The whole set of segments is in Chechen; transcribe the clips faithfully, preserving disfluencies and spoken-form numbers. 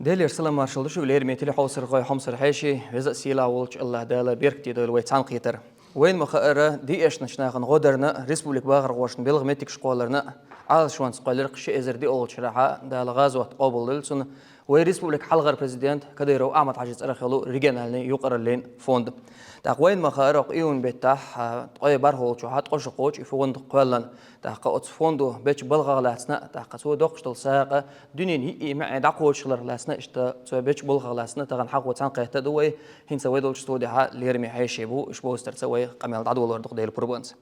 Делера салам-маршал ду шуьга, лераме телехьовсархой, хьомсара хьеший, веза а сийлахь волчу АллахӀ Дала беркате дойла вай цхьаьна кхетар. Вайна ма-хаъара, диъ эшначу нахана гӀо дарна, республика бахархошна белхан меттигаш кхолларна, Ӏалашонца кхоьллира ши эзар диъолгӀачу шарахь, Дала гӀазот къобалдойла цунна, вай республикан хьалхара президент Кадыров Ахьмад-Хьаьжин цӀарах йолу региональный юкъараллин фонд. ТӀаккха вайна ма-хаъара, хӀокху июнь беттахь, а, ткъе бархӀолгӀачохь, ткъа шо кхочу и фонд кхоьллина. ТӀаккха оцу фондо бечу балхах лаьцна, тӀаккха цо доккхуш долу сагӀа дуьненан йиъ-йиъ маьӀӀе дӀакхочуш хиларх лаьцна, иштта цо бечу балхах лаьцна тахана хьахо цхьаьна кхетта а ду вай, хӀинца вай долчу студехь лераме хьеший бу, уьш бовзийтарца вай къамел дӀадолор ду-кх Делан пурбанца.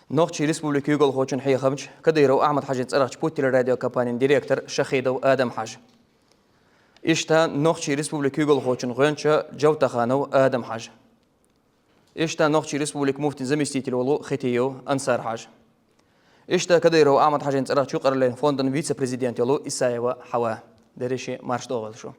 Нохчийн Республикин куьйгалхочун хьехамча, Кадыров Ахьмад-Хьаьжин цӀарахчу путтелерадиокомпанин директор Шахидов Адам-Хьаьжа. Иштта Нохчийн Республикин куьйгалхочун гӀоьнча Джавтаханов Адам-Хьаьжа. Иштта Нохчийн Республикин муфтин заместитель волу Хетиев Ансар-Хьаьжа. Иштта Кадыров Ахьмад-Хьаьжин цӀарахчу юкъараллин фондана вице-президент йолу Исаева Хьава. Дерриш а марша догӀийла шу.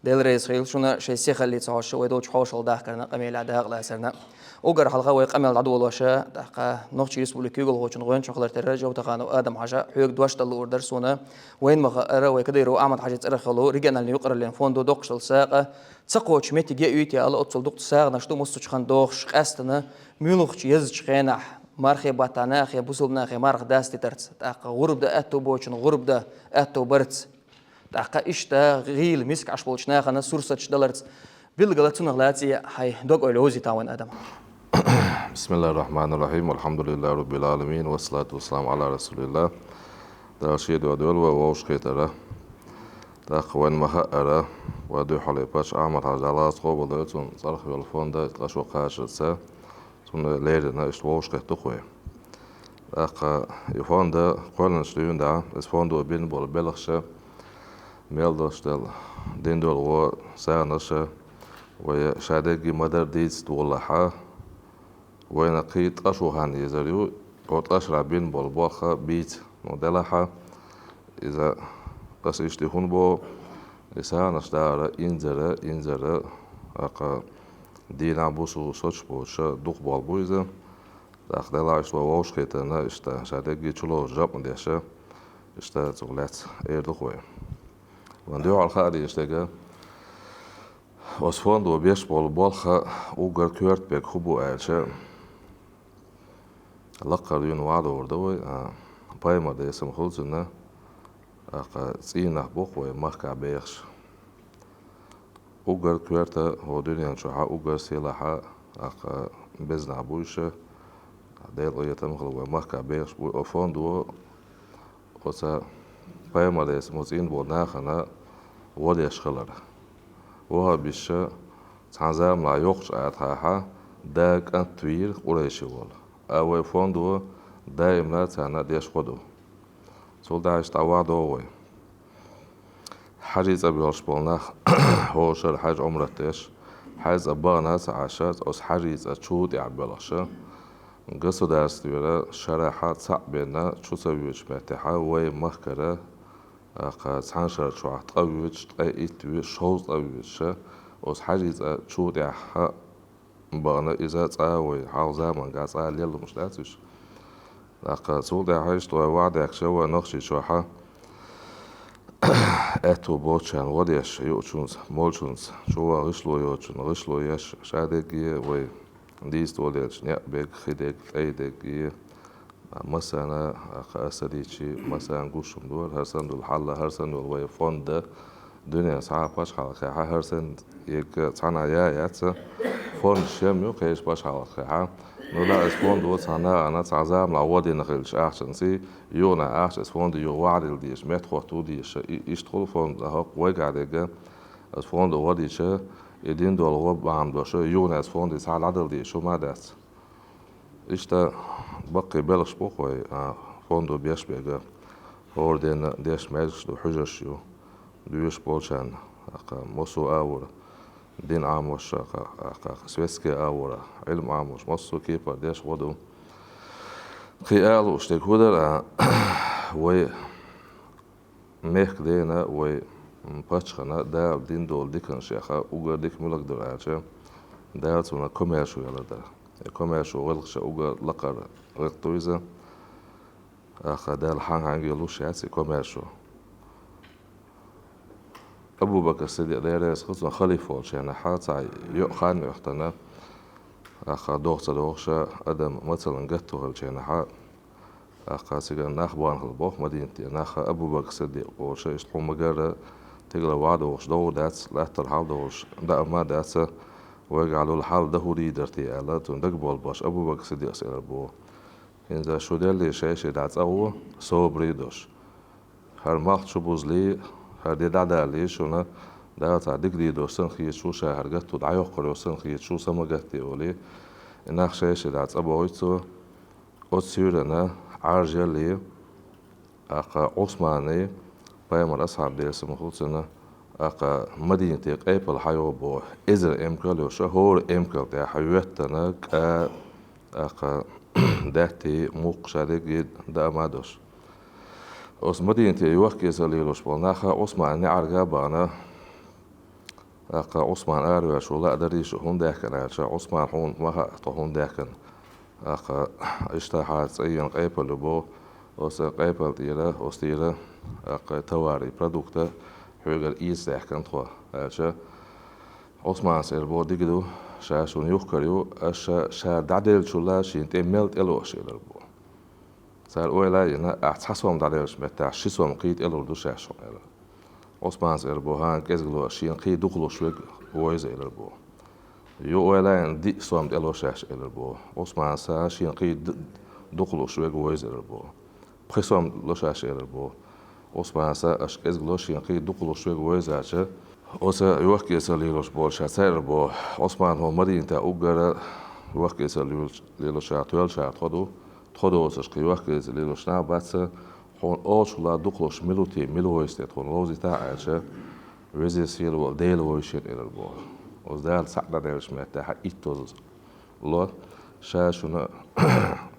Дела реза хуьлда шуна шайн сихаллица хьоьжуш вай долчу хьошалгӀа дахкарна, къамелехь дакъалацарна. Уггар хьалха вай къамел дӀадолош, тӀаккха Нохчийн Республикин куьйгалхочун гӀоьнча хилар терра Джавтаханов Адам-Хьаьжа, хьоьга дош дала луур дара суна. Вайна ма-хаъара, вай Кадыров Ахьмад-Хьаьжин цӀарах йолу региональни юкъараллин фондо доккхуш долу сагӀа ца кхочуш меттиг ян уьйту аьлла, оццул дукха сагӀанаш ду массочу хан дохуш, къаьстина муьлххачу езачу хенахь мархи баттахь нахе, бусалба нахе марха дастийтарца, тӀаккха гӀурба дан аьтто боцучунна гӀурба дан аьтто барца. ТӀаккха иштта гӀийла миска Ӏаш болчу нахана сурсаташ даларца. Билггала цунах лаций хьайн дог-ойла йовзийтахь вайн, Адам. بسم الله الرحمن الرحيم. الحمد لله رب العالمين. والصلاة والسلام على رسول الله. Дала шен дуьхьа дойла вай вовшахкхетар. ТӀаккха вайна ма-хаъара, вайн дуьххьарлера паччахь Ахьмад-Хьаьжа, Дала гӀазот къобалдойла цуьнан, цӀарах йолу фонд ткъа шо кхачарца, цунна леррина иштта вовшахкхетта ду-кх вай. ТӀаккха и фонд кхоьллинчу дуьйна дӀа, иза фондо бина болу белхаш, мел долуш долу дин долу гӀо, сагӀанаш, вай ша дерриге ма-дарра дийца долахь, вайна кхин ткъа шо хан езар ю, оцу ткъа шарахь бина болу болх бийца, ну, делахь, иза аса иштта хӀунда боху, и сагӀанаш дахар инзара, инзара, тӀаккха дийнахь, бусалба соцуш боцуш дукха болх бу иза. ТӀаккха делахь иштта вай вовшахкхетарна, иштта ша дерриге чуловза жоп ма деш, иштта цуьнга лаьцна эр ду-кх вай. Вайн дуьххьал хаа дезаш дерг, оцу фондо беш болу болх уггар коьрта берг хӀун бу аьлча, лакхара дуьйна вахьа догӀур ду вай, а, пайхамар, Делера салам хуьлда цунна, тӀаккха цӀийнах бу-кх вай махкахь бехаш. Уггар коьрта хӀокху дуьнен чохь уггар сийлахь, тӀаккха беза нах бу уьш, Делан къинхетам хилла вай махкахь бехаш бу. Оцу фондо оцу пайхамар, Делера салам хуьлда цунна, цӀийна болу нахана гӀо деш хилар. Ваххабисташ цхьана заманахь йоккхачу Ӏадатехь Дала кӀант вийра къурайши волу. А вай фондо даимна царна деш гӀо ду. Цул дӀа иштта дӀавахьа догӀу вай. Хьаьжин цӀа боьлхуш болу нах, хӀора шарахь хьаьж, Ӏумрат деш, хьаьжин цӀа бахана а ца Ӏаш, оцу хьаьжин цӀа чу тӀехь боьлхуш, государствера шарахь цхьаъ бен чу ца воьдучу меттехь вай махкара, тӀаккха цхьана шарахь чохь ткъа воьдуш, ткъе итт воьдуш, шовзткъа воьдуш, оцу хьаьжин цӀа чу тӀехь бахана иза цкъа а вай хьалха заманахь цкъа а лелла хӀумнаш дац уьш. ТӀаккха цул тӀаьхьа иштта вай вахьа даьхкича, вай Нохчийчохь аьтту боцучарна гӀо деш, юучунца, молчунца, чуван гӀишло йоцучунна гӀишло еш, ша дерриге вай дийца доладелча некъ берг, хи дерг, тӀай дерг, массарна, тӀаккха аса дийцича, массарна гуш хӀума дара, хӀара санна долу хьал, хӀара санна йолу вай фонд дуьненан цхьа а пачхьалкхехь хӀара санна ерг цхьанхьа яц, фондаш ю кхечу пачхьалкхехь. Ну да, иза фондо цхьана нахана цхьана заманахь гӀо дина хилча ахчанций, юха ахча иза фонде юха вахьа дилла дезаш, меттахӀотто дезаш, и, иштта хуьлу фонд, хӀокху вайгахь дерг, иза фондо гӀо дича, и дина долу гӀо бахьана долуш, юха иза фонде цхьа дӀадала дезаш хӀума а дац. Иштта баккхий белхаш бу-кх вай, а, фондо беш берг. ХӀора дийнна деш маьждигаш ду, хьуьжарш ю. Доьшуш болчарна, тӀаккха массо а агӀор, дин Ӏамош, тӀаккха, тӀаккха светский агӀор, Ӏилма Ӏамош, массо а кепара деш гӀо ду. Кхин а лууш дерг хӀун дара, а, вай мехкан дена, вай, м, паччахьна Дала дина долу диканаш, уггар дика муьлха дара аьлча, Дала цунна комаьршо ялар дара. И комаьршо гӀиллакхаш уггар лакхара гӀиллакх ду иза. ТӀаккха Дала хьан-хьанга а луш яц и комаьршо. Абу-Бакр Сиддикъ, Дела реза хилва цунна, халифа волчу хенахь цхьа йоӀ хан оьхтана, тӀаккха догӀа ца догӀуш адам мацаллина гатто хилчу хенахь, тӀаккха цигара нах бахна хилла боху Мадинате, нах Абу-Бакр Сиддикъ волчу, иштта хьуна ма-гарра, тигала вахьа догӀуш догӀа дац, латтал хьал долуш даа ма дац, вайгахь долу хьал дан хӀун дийр дара те аьлла, цунна дагаболла бохуш, Абу-Бакр Сиддикъас элира боху: «ХӀинца шу деллий шай-ши дӀа цӀа гӀо, собаре а долуш. ХӀара малх чу бузале, хӀара де дӀадалале шуна, Дала цхьа дика дийр долуш санна хеташ ву, ша хӀара гатто дӀайоккхур йолуш санна хеташ ву, са ма гатде олий». И нах шай-ши дӀа цӀа бохуьйту цо, оцу суьйранна Ӏаьржа ялле, тӀаккха Ӏусманний, пайхамар асхьаб, Делера салам хуьлда цунна, тӀаккха Мадинате къепал хьайо боху, эзар эмкал а йолуш, хӀора эмкал тӀехь хьаьвттина, кӀа, тӀаккха даьттий, мукх, ша дерриге даа ма долуш. Оцу Мадинате йохкаэца лелош болу нах Ӏусманан неӀарга а бахна, тӀаккха Ӏусман араваьлча, шу лаа дарий шу хӀунда даьхкина аьлча, Ӏусмана: «Хьуна ма хаьа тхо хӀунда даьхкина. ТӀаккха иштта хьан цӀа йина къепал ю боху, оцу къепал тӀера, оцу тӀера, тӀаккха товар, продукт хьоьгара эца даьхкина тхо», — аьлча, Ӏусманас элира боху: «Дика ду, ша шуна юхкур ю, аша ша дӀаделлачул а шена тӀе мел тӀело аша», — элира боху. Цара ойла а йина: «Ахь цхьа сом дӀаделлачу меттехь ши сом кхин тӀелур ду шаьш хьуна», — элира. Ӏусманас элира боху: «ХӀан, кӀезиг ло, шена кхин дукха луш верг ву иза», — элира боху. Юха ойла а йина: «Диъ сом тӀело шаьш», — элира боху. Ӏусманас: «ХӀан, шена кхин д-, дукха луш верг ву иза», — элира боху. «Пхи сом ло шаьш», — элира боху. Ӏусманас: «Аша кӀезиг ло, шена кхин дукха луш верг ву иза», — аьлча, оцу йохкаэца лелош болчара цара элира боху: «Ӏусман, хьо Мадинатехь уггар а йохкаэца лелош-, лелошах тоьллачарах тхо ду, тхо доцурш кхин йохкаэца лелош нах бац, хьуна олучул а дукха луш мила ву те, мила ву иза те тхуна вовзийтахьа», — аьлча, «Везачу Сийлахь волу Дела вовзийта шена», — элира боху. «Оцу Дала цхьаъ дӀаделлачу меттехь иттаза ло, ша шуна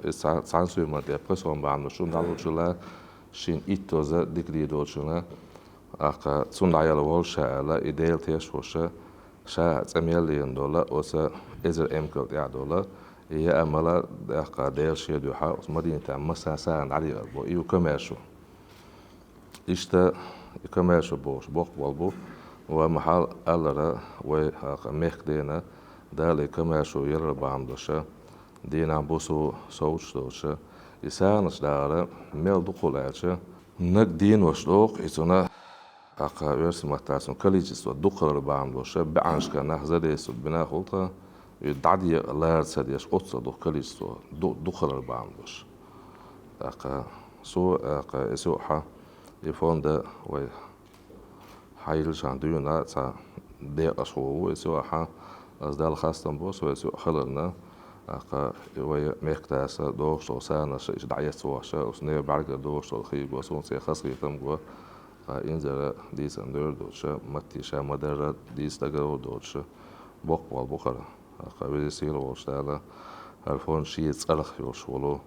иза цхьа-, цхьана суьйранна тӀе пхи сом бахьана долуш шуна дӀалучул а, шена иттаза дика дийр долчунна, тӀаккха цунна дӀаяла волу ша», — аьлла, и Дела тешаш волуш, ша цӀа мел лелийна долу оцу эзар эмкал тӀехь долу и яа, мала, тӀаккха Дела шен дуьхьа оцу Мадинатехь массара а сагӀина дӀадеара боху. И ю комаьршо. Иштта и комаьршо бохуш боккха болу бу, вай ма-хьалла аллара, вай, тӀаккха, мехкан дена Дала и комаьршо ялар бахьана долуш, дийнахь-бусо совцуш долуш, и сагӀанаш дахар мел дукха хуьлу аьлча, наг денош доху и цунна, тӀаккха оьрсийн маттахь цунна количество дукха хилар бахьана долуш, бӀеннашкахь нах задействовать бина хуьлу тхан, и дӀадекъа лара ца деш, оццул дукха количество ду-, дукха хилар бахьана долуш. ТӀаккха со, тӀаккха, эсо хьан и фонда вай хьан йиллачхьана дуьйна цхьа декъашхо ву, эсо хьан, ас Далла хастам бо со эсо хиларна, тӀаккха, и вай мехкан дас дохуш долу сагӀанаш иштта дӀаэцна вахча, оцу нехан бӀаьргара дохуш долу хи го, суна цӀе хазахетам го, тӀаккха инзара дийцина дойр доцуш, матте ша ма-дарра дийца дагар доцуш, боккха болу бу хӀара. ТӀаккха Везачу Сийлахь волчу Дала хӀара фонд шен цӀарах йолуш волу.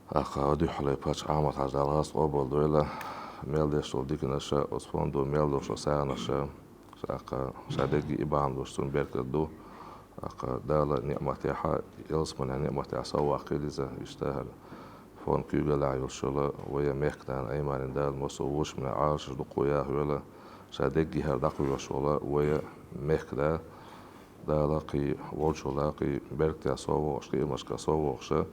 ТӀаккха дуьххьарлера паччахь Ахьмад-Хьаьжа, Дала гӀазот къобалдойла, мел деш долу диканаш, оцу фондо мел долуш долу сагӀанаш, тӀаккха ша дерриге и бахьана долуш цунна беркат ду. ТӀаккха Дала ниъматехь, ялсаманин ниъматехь сов ваккхийла иза, иштта хӀара фонд куьйгаллехь йолуш йолу вай мехкан нана Айманина Дала массо а вочу муьтӀахь Ӏалашо дукха яхайойла, ша дерриге хӀара дӀакхоьхьуш волу вай мехкан да. Дала кхин волчул а кхин беркатехь сов воккхуш, кхиамашкахь сов воккхуш,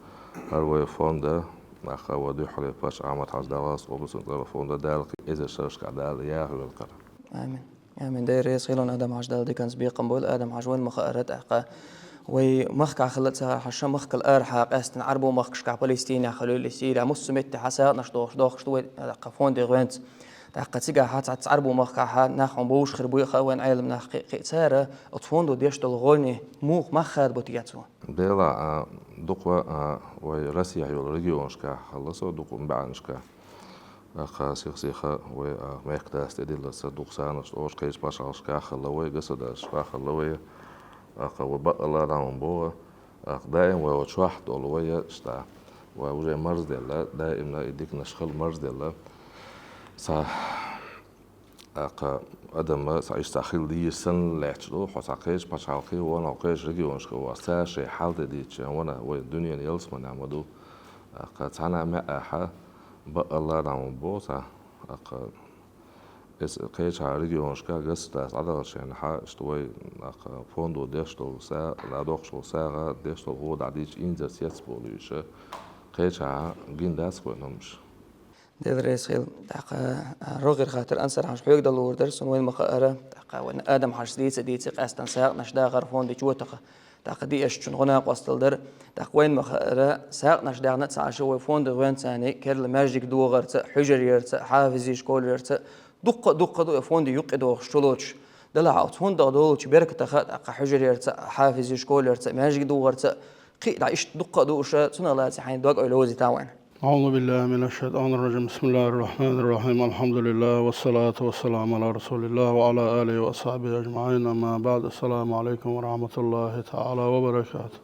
хӀара вай фонда, тӀаккха вай дуьххьарлера паччахь Ахьмад-Хьаьжа, Дала гӀазот къобалдойла цуьнан, цӀарах фонда Дала кхин эзар шерашкахь Дала яхайойла кхара. Амин. Амин. Дела реза хуьлда, Адам-Хьаьжа, Дала диканца бекхам бойла. Адам-Хьаьжа, вайн ма-хаъара, тӀаккха вай махкахь хилла ца хьаша, махкал арахьа, къаьстина Ӏарбойн махкашкахь, Палестинехь хуьлийла, Сирехь, массо а меттехь сагӀанаш дохуш, дохуш ду вай, тӀаккха фонде гӀоьнца. ТӀаккха цигахь цхьацца Ӏарбойн махкахь нах хьуна бовзуш хир буй, хаа вайн Ӏелам нах кхин а, кхин а, цара оцу фондо деш долу гӀо муха, мах хадабо тӀе цо? Делахь, а, дукха, а, вай Россехь йолу регионашкахь хилла со, дукха бӀеннашкахь. ТӀаккха сих-сиха вай, а, мехкан дас тӀедиллалц дукха сагӀанаш, оцу кхечу пачхьалкхашкахь хилла вай, государствашкахь хилла вай. ТӀаккха вай бакъалла а дӀа ма боху, тӀаккха даим вай оцу чохь долу вай, иштта, вай уже марзделла, даимна и диканаш хила марзделла. Цхьа, тӀаккха, адам цхьа иштта цхьа хила дезаш санна лаьтташ ду, хьо цхьа кхечу пачхьалкхе вахана, хьо кхечу регионашка вахана, цара шайн хьал тӀедиллича вахана, вай дуьненан ялсаманехь ма ду. ТӀаккха цхьана а маьӀӀехь, бакъалла а дӀа ма боху цхьа, тӀаккха, Эс кхеча регионашка государство дӀадахар шайна хьа, иштта вай, нах, фондо деш долу са-, дӀадохуш долу сагӀа, деш долу гӀо дӀадийча инзар цецболуьйша, кхеча гин дац вайн хӀумаш. Дела реза хила. ТӀаккха, а, рогӀера хаттар Ансар-Хьаьжа хьоьга дала луур дара, суна вайн ма хаъара, тӀаккха вайн Адам-Хьаьжас дийца а дийци, къаьстан сагӀанаш дахар фонда чу вотаха. ТӀаккха диэшчун гӀо накъостал дара. ТӀаккха вайн ма хаъара, сагӀанаш даьхна а ца Ӏаш, вай фонда гӀоьнца царна керла маьждиг догӀарца, хьуьжар ярца, хьафизий школа ярца, дуккха а, дуккха а ду и фонда юккъе догӀуш чулоцуш. Дала хьа оцу фонда долчу беркатаха, тӀаккха хьуьжар ярца, хьафизий школа ярца, маьждиг догӀарца, кхин а дӀа иштта дуккха а ду уьш, цунах лаьцна хьайна дог ойла йовзийта вайна. أعوذ بالله من الشيطان الرجيم. بسم الله الرحمن الرحيم. الحمد لله والصلاة والسلام على رسول الله وعلى آله وأصحابه أجمعين. أما بعد. السلام عليكم ورحمة الله تعالى وبركاته.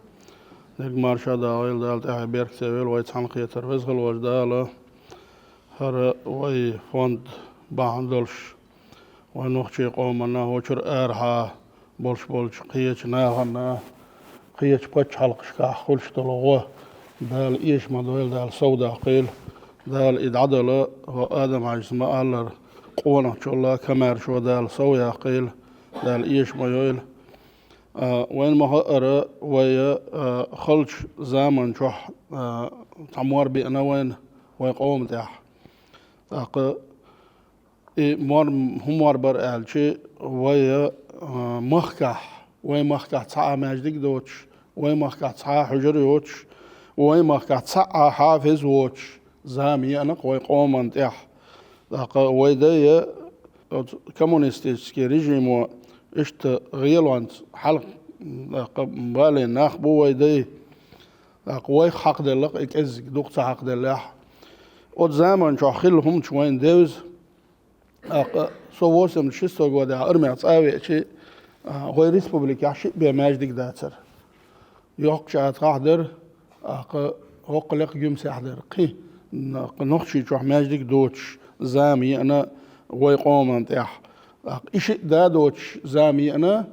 Дерг марша дагӀийла, Дала тӀаьхье беркате войла вай цхьаьнакхетар. Веза хила волчу Дала хӀара вай фонд бахьана долуш, вайн нохчийн къоманна, хӀокхуьнан арахьа болуш болчу кхечу нахана, кхечу пачхьалкхашкахь хуьлуш долу гӀо Дала эша ма дойла, Дала сов даккхийла. Дала и дӀадала, хӀо Адам-Хьаьжас ма-аллара, къонахчалла, комаьршо Дала сов яккхийла, Дала эша ма йойла. А, вайн ма хаъара, вай, а, халчу заман чохь, а, цхьа мор беана вайна, вайн къоман тӀехь. ТӀаккха и мор хӀун мор бара аьлча, вай, а, махкахь, вай махкахь цхьа а маьждиг доцуш, вай махкахь цхьа а хьуьжар йоцуш, вай махкахь цхьа а хьафиз воцуш зама еана-кх вай къоман тӀехь. ТӀаккха вай дай оцу коммунистический режимо иштта гӀелонца хьалха, тӀаккха балийна нах бу вай дай. ТӀаккха вайх хьакхаделла-кх и кӀеззиг, дукха ца хьакхаделлехь. Оцу заман чохь хилла хӀуманаш вайна девза. ТӀаккха со восемьдесят шестой годехь армех цӀа а веачи, а, вай республикехь шиъ бен маьждиг дацара. Йоккха ШатӀахь дара, тӀаккха хӀокху лекха Гуьмсехь дара. Кхин, тӀаккха Нохчийчохь маьждиг доцуш зама еана вай къоман тӀехь. ТӀаккха и шиъ да доцуш зама еана,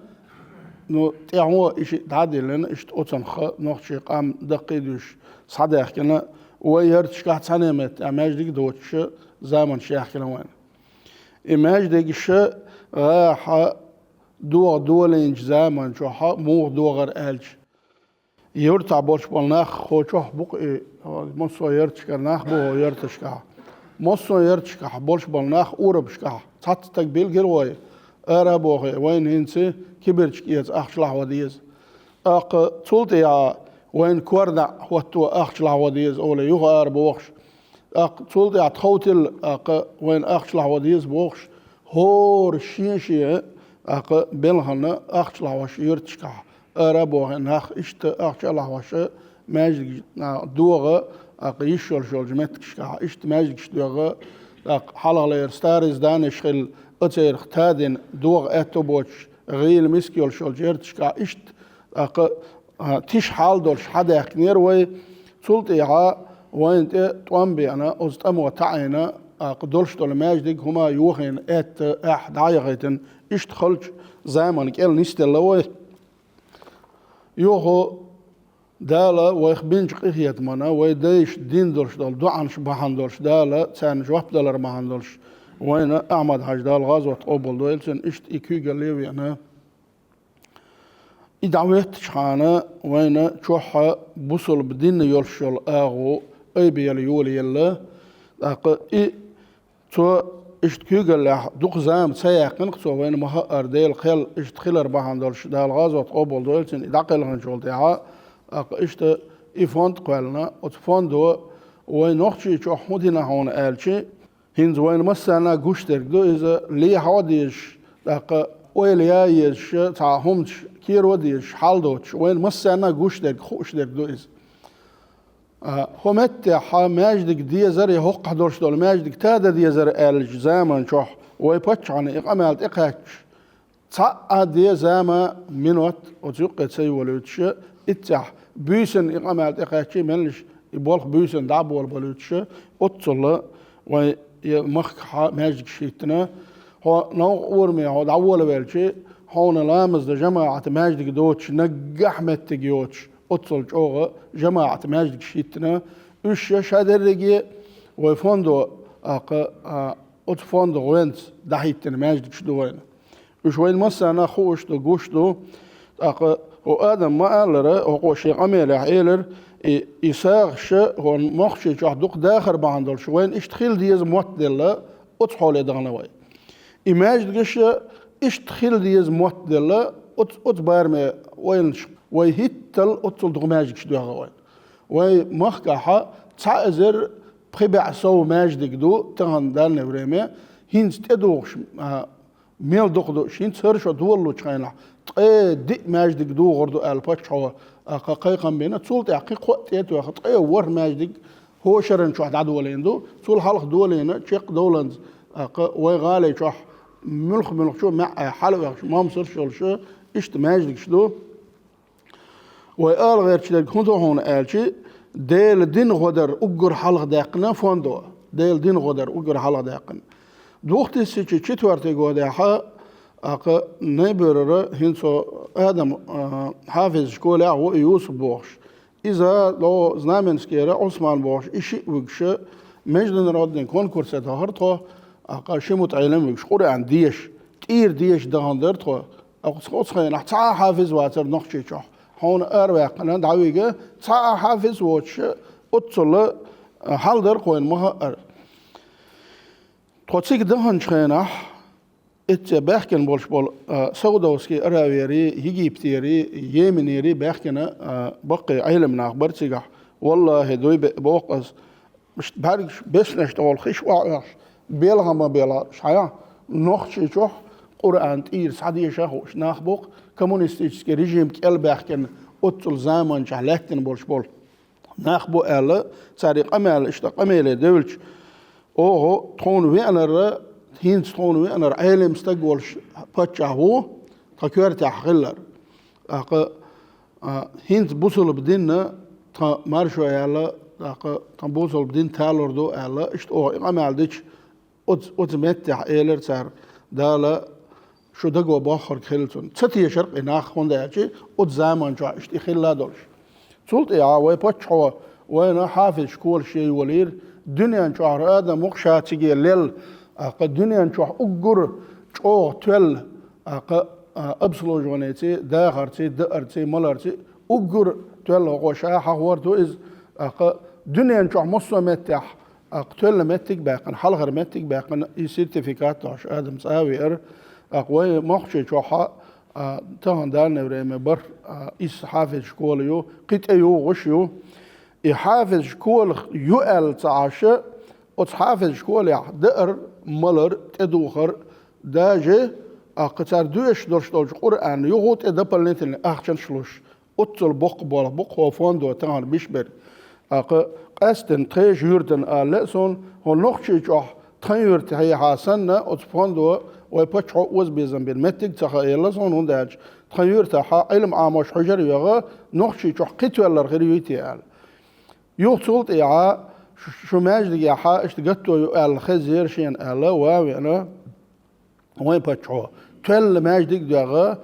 ну, тӀаьхьо и шиъ дӀа а диллина, иштта оцунах нохчийн къам даккхийдуьйш схьадаьхкина, вай ярташкахь цхьана а меттехь маьждиг доцуш заманаш яьхкина вайна. И маьждигаш гӀахьа догӀа долийначу заман чохь муха догӀар аьлча, юьртахь болуш болу нах, хӀокху чохь бу-кх и, массо а ярташкара нах бу хӀокху ярташкахь. Массо а ярташкахь болуш болу нах, урамашкахь цхьацца стаг билгира вай, ара а бохий, вайна хӀинца кибарчка эца ахча лахьо деза. ТӀаккха цул тӀаьхьа вайна кор-наӀар хӀотто ахча лахьо деза олий, юха ара бохуш. ТӀаккха цул тӀаьхьа тхов тилла, тӀаккха вайна ахча лахьо деза бохуш, хӀора шен-шен, тӀаккха белхана ахча лахьош юьрташкахь ара а бохий нах, иштта ахча а лахьош, маьждиг, а, догӀа, тӀаккха йиш йолуш йолчу меттигашкахь, иштта маьждигаш доьгӀа, тӀаккха хьалхалера старые зданеш хилла, оцерах тадина догӀа аьтто боцуш, гӀийла миска йолуш йолчу ярташкахь, иштта, тӀаккха, а, тиша хьал долуш схьадаьхкинера вай, цул тӀаьхьа вайна тӀе тӀом беана, оцу тӀамо таӀийна, тӀаккха долуш долу маьждиг хӀума йохийна, аьтта, аьхьа дӀаяхийтина, иштта халчу заманна кӀел нисделла вай. Юха Дала вайх бинчу къинхетамна, вай дайша дина долуш долу доӀанаш бахьана долуш, Дала царна жоп далар бахьана долуш, вайна Ахьмад-Хьаьжа, Дала гӀазот къобалдойла цуьнан, иштта и куьйгалле а веана. И дӀахӀоьттичхьана вайна чохь бусалба дин йолуш йолу агӀо айбелла йолаелла. ТӀаккха и цо иштта куьйгаллехь дукха зама ца яьккхина-кх цо, вайна ма-хаъара, Делан кхел иштта хилар бахьана долуш, Дала гӀазот къобалдойла цуьнан, и дӀакхелхинчул тӀаьхьа, тӀаккха иштта и фонд кхоьллина. Оцу фондо вай Нохчийчохь хӀун дина хьуна аьлча, хӀинца вайна массарна а гуш дерг ду иза, лехьа а дезаш, тӀаккха ойла ян а езаш, цхьа хӀуманаш кийра а дезаш, хьал доцуш, вайна массарна а гуш дерг, хууш дерг ду иза. А, хӀокху меттехь маьждиг дезара, я хӀокхахь долуш долу маьждиг тада дезара аьллачу заман чохь вай паччахьна и къамел тӀекхаьчча, цхьа а де зама, минот оцу юккъе ца йолуьйтуш, иццехь буьйсанна и къамел тӀекхаьчча, меллаша и болх буьйсанна дӀа а болабалуьйтуш, оццул вайн и махкахь маьждигаш хӀиттина. Хьо новкъа ураме хьо дӀаволавелча, хьуна ламаз дан жамаӀат маьждиг доцуш, наггахь меттиг йоцуш, оццул чӀогӀа жамаӀат маьждигаш хӀиттина. Уьш ша дерриге вай фондо, тӀаккха, а, оцу фонда гӀоьнца дӀахӀиттина маьждигаш ду вайна. Уьш вайна массарна хууш ду, гуш ду. ТӀаккха хӀо Адам ма-аллара, хӀокхо шен къамелехь элира, и, и сагӀаша хӀун Нохчийчохь дукха дахар бахьана долуш, вайна иштта хила деза мотт делла, оцу хьоле дахана вай. И маьждигаш иштта хила деза мотт делла, оц-, оцу бараме ойланаш, вай хӀиттал оццул дукха маьждигаш доьхна вайна. Вай махкахьа цхьа эзар пхи бӀе сов маьждиг ду, тахана данное время, хӀинца тӀедухуш, а, мел дукха ду, хӀинца хӀара шо долалучу хенахь, ткъе диъ маьждиг духур ду аьлла паччахьо, а, кха-, кхайкхам бина, цул тӀаьхьа кхин кхоъ тӀе а тоьхна, ткъе ворхӀ маьждиг хӀокху шеран чохь дӀадолийна ду, цул хьалха долийна, чекхдовланза, а, кха-, вай гӀали чохь муьлх-муьлххачу маьӀӀе хьалавехаш, момсарш а йолуш, иштта маьждигаш ду. Вай ала гӀерташ дерг хӀун ду хьуна аьлча, Делан дин гӀо дар уггар хьалха даьккхина фондо. Делан дин гӀо дар уггар хьалха даьккхина. Двух тысячи четвёртый годехьа, а, кха-, Нейберара хӀинца Адам, а, хьафиз школехь ву и Юсуп бохуш. Иза ло Знаменскера Ӏусман бохуш, и шиъ вуьгуша международный конкурсе дахара тхо, а, кха-, ши мутаӀелам вуьгуш, Къуръан деша, тӀера деша дахана дара тхо. Оцу, оцу хенахь цхьа а хьафиз вацара Нохчийчохь. Хьуна араваьккхина дӀавига, цхьа а хьафиз воцуш, оццула, а, хьал дара кхойна ма хаъара. Тхо цига даханчу хенахь, эцце баьхкина болуш болу, а, Саудовский Аравиери, Египетери, Йеменери баьхкина, а, баккхий Ӏелам нах бара цигахь. Валлахи, дуй бе-, боху аса, Иштта бӀаьргаш беснаш тӀехула хиш охьаоьхуш, белхан ма-белхьара, шайахь Нохчийчохь Къуръан тӀера схьадеша а хууш нах бу-кх, коммунистический режим кӀелбаьхкина оццул заманчохь лаьттина болуш болу нах бу аьлла, цара и къамел, иштта къамеле девлча, оха тхуна веанарра, хӀинца тхуна веанарра Ӏелам стаг волуш паччахь ву, тхан коьртехь хиллар. ТӀаккха, а, хӀинца бусалба динна тхан маршо яьлла, тӀаккха тхан бусалба дин талур ду аьлла, иштта оха и къамел дича, оц-, оцу меттехь элира цара, Дала шу даго боххург хилла цунна. Ца тешара-кх и нах, хӀунда аьлча оцу заманчохь иштта и хилла долуш. Цул тӀаьхьа вай паччахьо вайна хьафиз школаш ян йолийра, дуьнен чохь адам ву-кх ша циге лелла, а, кха дуьнен чохь уггар чӀогӀа тоьлла, а, кха, а, обслуживанеций, дахарций, даарций, маларций, уггар тоьлла хӀокхо ша хьахор ду иза, а, кха дуьнен чохь массо а меттехь, а, кха тоьлла меттиг а баьккхина, хьалхара меттиг а баьккхина, и сертификат а дохьуш адам цӀа а веара, а, кха вай Нохчийчохь а, а, тахана данное время бар, а, исс хьафиз школа ю, кхин тӀе юхуш ю. И хьафиз школа ю аьлла ца Ӏаш, оцу хьафиз школехь даар, малар, тӀедухар, даже, а, кха цара доьшуш долуш долчу Къуръанна юха тӀе дополнительный ахчанаш луш, оццул боккха болх бу-кх хӀокху фондо тахана беш берг. ТӀаккха къаьсттина тхешан юьртана ала лаьа суна, хӀокху Нохчийчохь тхан юьртахьехьа санна, оцу фондо вай паччахьо озабезам бина меттиг а ца хаъелла суна, хӀунда аьлча тхан юьртахьа Ӏилма Ӏамош хьуьжар а йогӀу, Нохчийчохь кхин тоьллар хир юй те аьлла. Юха цул тӀаьхьа шу, шу маьждигехьа иштта гатто ю аьлла хезира шена аьлла, ван а веана, вайн паччахьо тоьлла маьждиг а доьгӀна,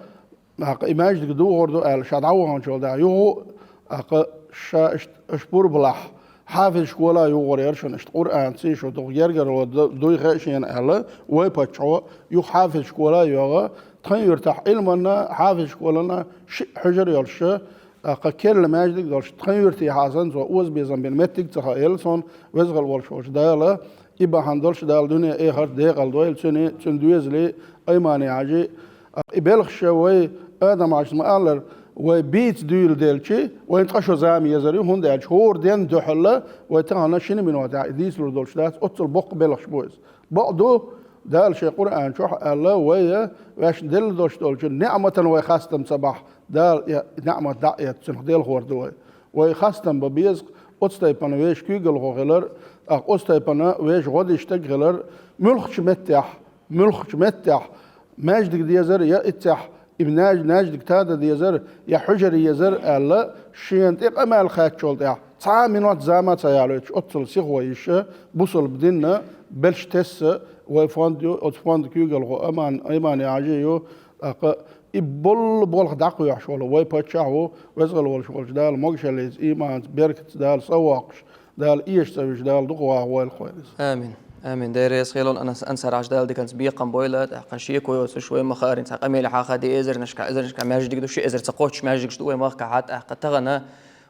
тӀаккха и маьждиг духур ду аьлла, ша дӀаваханчул тӀаьхьа юха, тӀаккха ша иштта аша пурбалахь хьафиз школа а юхур яра шуна, иштта Къуръанций шу дукха гергарло ду-, дуй хаьа шена аьлла, вай паччахьо юха хьафиз школа а йогӀу, тхан юьртахь Ӏилманна, хьафиз школана шиъ хьуьжар йолуш, тӀаккха керла маьждиг а долуш, тхан юьртахьа санна цо озабезам бина меттиг а ца хаъелла суна, веза хила волуш волчу Дала, и бахьана долуш Дала дуьне-эхарт декъала дойла цуьнан, цуьнан доьзалийн, Аймани-Хьаьжин. И белхаш вай Адам-Хьаьжас ма-аллара, вай бийца дуьйладелча, вайн цкъа шо зама езар ю, хӀунда аьлча хӀора денна дуьхьал вай тахана шина минотехь и дийцалур долуш дац, оццул боккха белхаш бу иза. Бакъду, Дала шен Къуръан чохь а аьлла, вай ваьшна делла долуш долчу неӀматана вай хастам ца бахь, Дала и неӀмат дӀа а эцна, цунах делхор ду вай. Вай хастам бан беза-кх оцу тайпана вешан куьйгалхо хилар, тӀаккха оцу тайпана вешан гӀо деш стаг хилар, муьлххачу меттехь, муьлххачу меттехь маьждиг дезар я иццехь и маьж-, маьждиг тада дезар я хьуьжар езар аьлла, шена тӀе къамел хаьттачул тӀаьхьа цхьа а минот зама а ца ялойтуш, оццул сихо йиша, бусалба динна белш тесса вай фонд ю, оцу фонда куьйгалхо Аман-, Аймани-Хьаьжи ю, тӀаккха и болу болх дӀакхоьхьуш волу вай паччахь ву, веза хила волуш волчу Дала могушаллица, иманца, беркатца Дала соввоккхуш, Дала эша ца вуьжуш, Дала дукха ваха войла кхойла иза. Амин. Амин. Дера эс хилон анас ансараш Дала диканца бекхам бойла, тӀаккха шеко йоцуш вай ма хаарин цхьа къамеле хьаха де эзарнашка, эзарнашка маьждиг ду, ши эзар ца кхоччуш маьждигаш ду вай махка хьа, тӀаккха тахана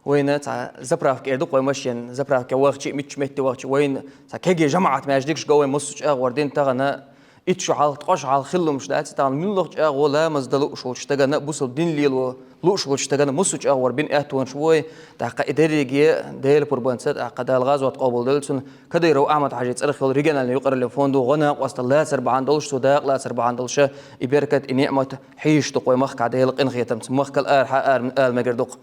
вайна цхьа заправка эр ду вай машин, заправка вахчи, мичча метте вахчи, вайна цхьа кеге жамаӀат маьждигаш го вай массу чӀагӀор дин тахана ит шу хьалха, ткъо шу хьалха хиллумаш дац, тахана муьллах чӀагӀо ламаз да луш волчу стагана, бусал дин лело луш волчу стагана массу чӀагӀор бин аьттонаш вой, тӀаккха и дерриге Дела пурбанца, тӀаккха Дала гӀазот къобал дала цун, Кадыров Ахьмад-Хьажи цӀарах йолу региональный юкъараллин фонду гӀо накъостал лацар бахьана долуш, цо дакъа лацар бахьана долуша, и беркат, и ниъмат хьийзаш ду-кх вай махкахь Делан къинхетамца. Махкал арахьа ара, ара мегар ду-кх.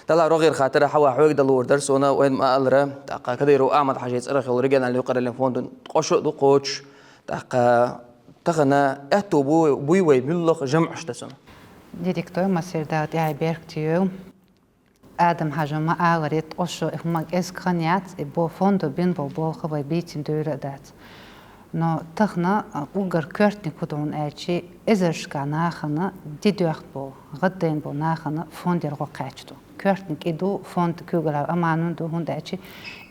Далахь рогӀера хаттар хьава хьоьга далур дара суна, вайн ма-аллара, тӀаккха Кадыров Ахьмад-Хьажи цӀарах йолу региональный юкъараллин фондун ткъо шу а ду кхочуш, тӀаккха тахана аьтту бу-, буй вай муьллах жамӀаш дан цунна. Директор Масир Дала тӀаьхье беркате йойла. Адам-Хьажа ма-аллара, ткъо шу хӀума кӀезиг хан яц, и бо фондо бин болу болх вай бийцина дуьйра а дац. Но тахана, а, уггар коьртаниг хӀун ду аьлчи, эзаршка нахана ди доьхна болу, гӀаддайна болу нахана фондера гӀо кхаьчна ду. Коьртаниг и ду, фонд куьйгалхьа аманун ду, хӀунда аьлчи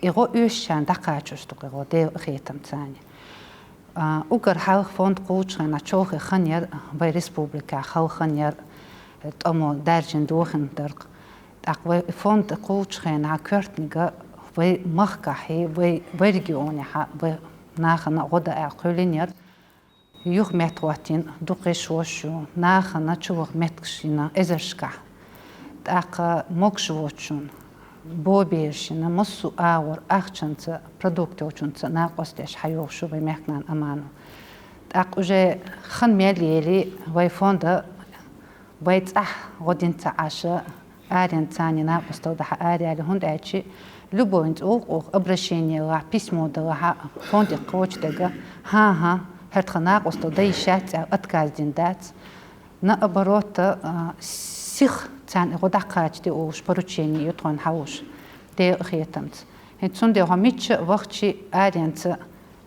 и гӀо оьшучарна дӀакхачош ду-кх и гӀо, Делан къинхетамца. А, уггар хьалха фонд кхуллучу хенахь чолхе хан яра вай республикехь, хала хан яра, тӀамо даьржина дохина дара-кх. ТӀаккха вай фонд кхуллучу хенахь коьртаниг вай махкахь, вай, вай регионехь, вай нахана гӀо дан аьлла кхоьллина яра. Юха меттахӀоттийна дукха шош ю, нахана чуваха меттигаш йина эзаршкахь. ТӀаккха могуш воцучунна, бо бераш йина, массо а агӀор ахчанца, продукт йолчунца накъост деш хьайогӀуш ю вай мехкан нана Аману. ТӀаккха уже хан мел ели, вай фонда вай цӀахь гӀо дина ца Ӏаш, аренца накъостал дахьа араяьлла, хӀунда аьлчи любойн цӀулкъух обращение лахь, письмо далахь, фонде кхочу дега, хӀан-хӀа, хӀара тхан накъостал дан йиш яц аьлла отказ дина дац. Наоборот, а, сиха царна и гӀо дӀакхача де олуш поручение ю тхойна хьалуш, Делан къинхетамца. ХӀинца цундела хьо мичча а вахчи аренца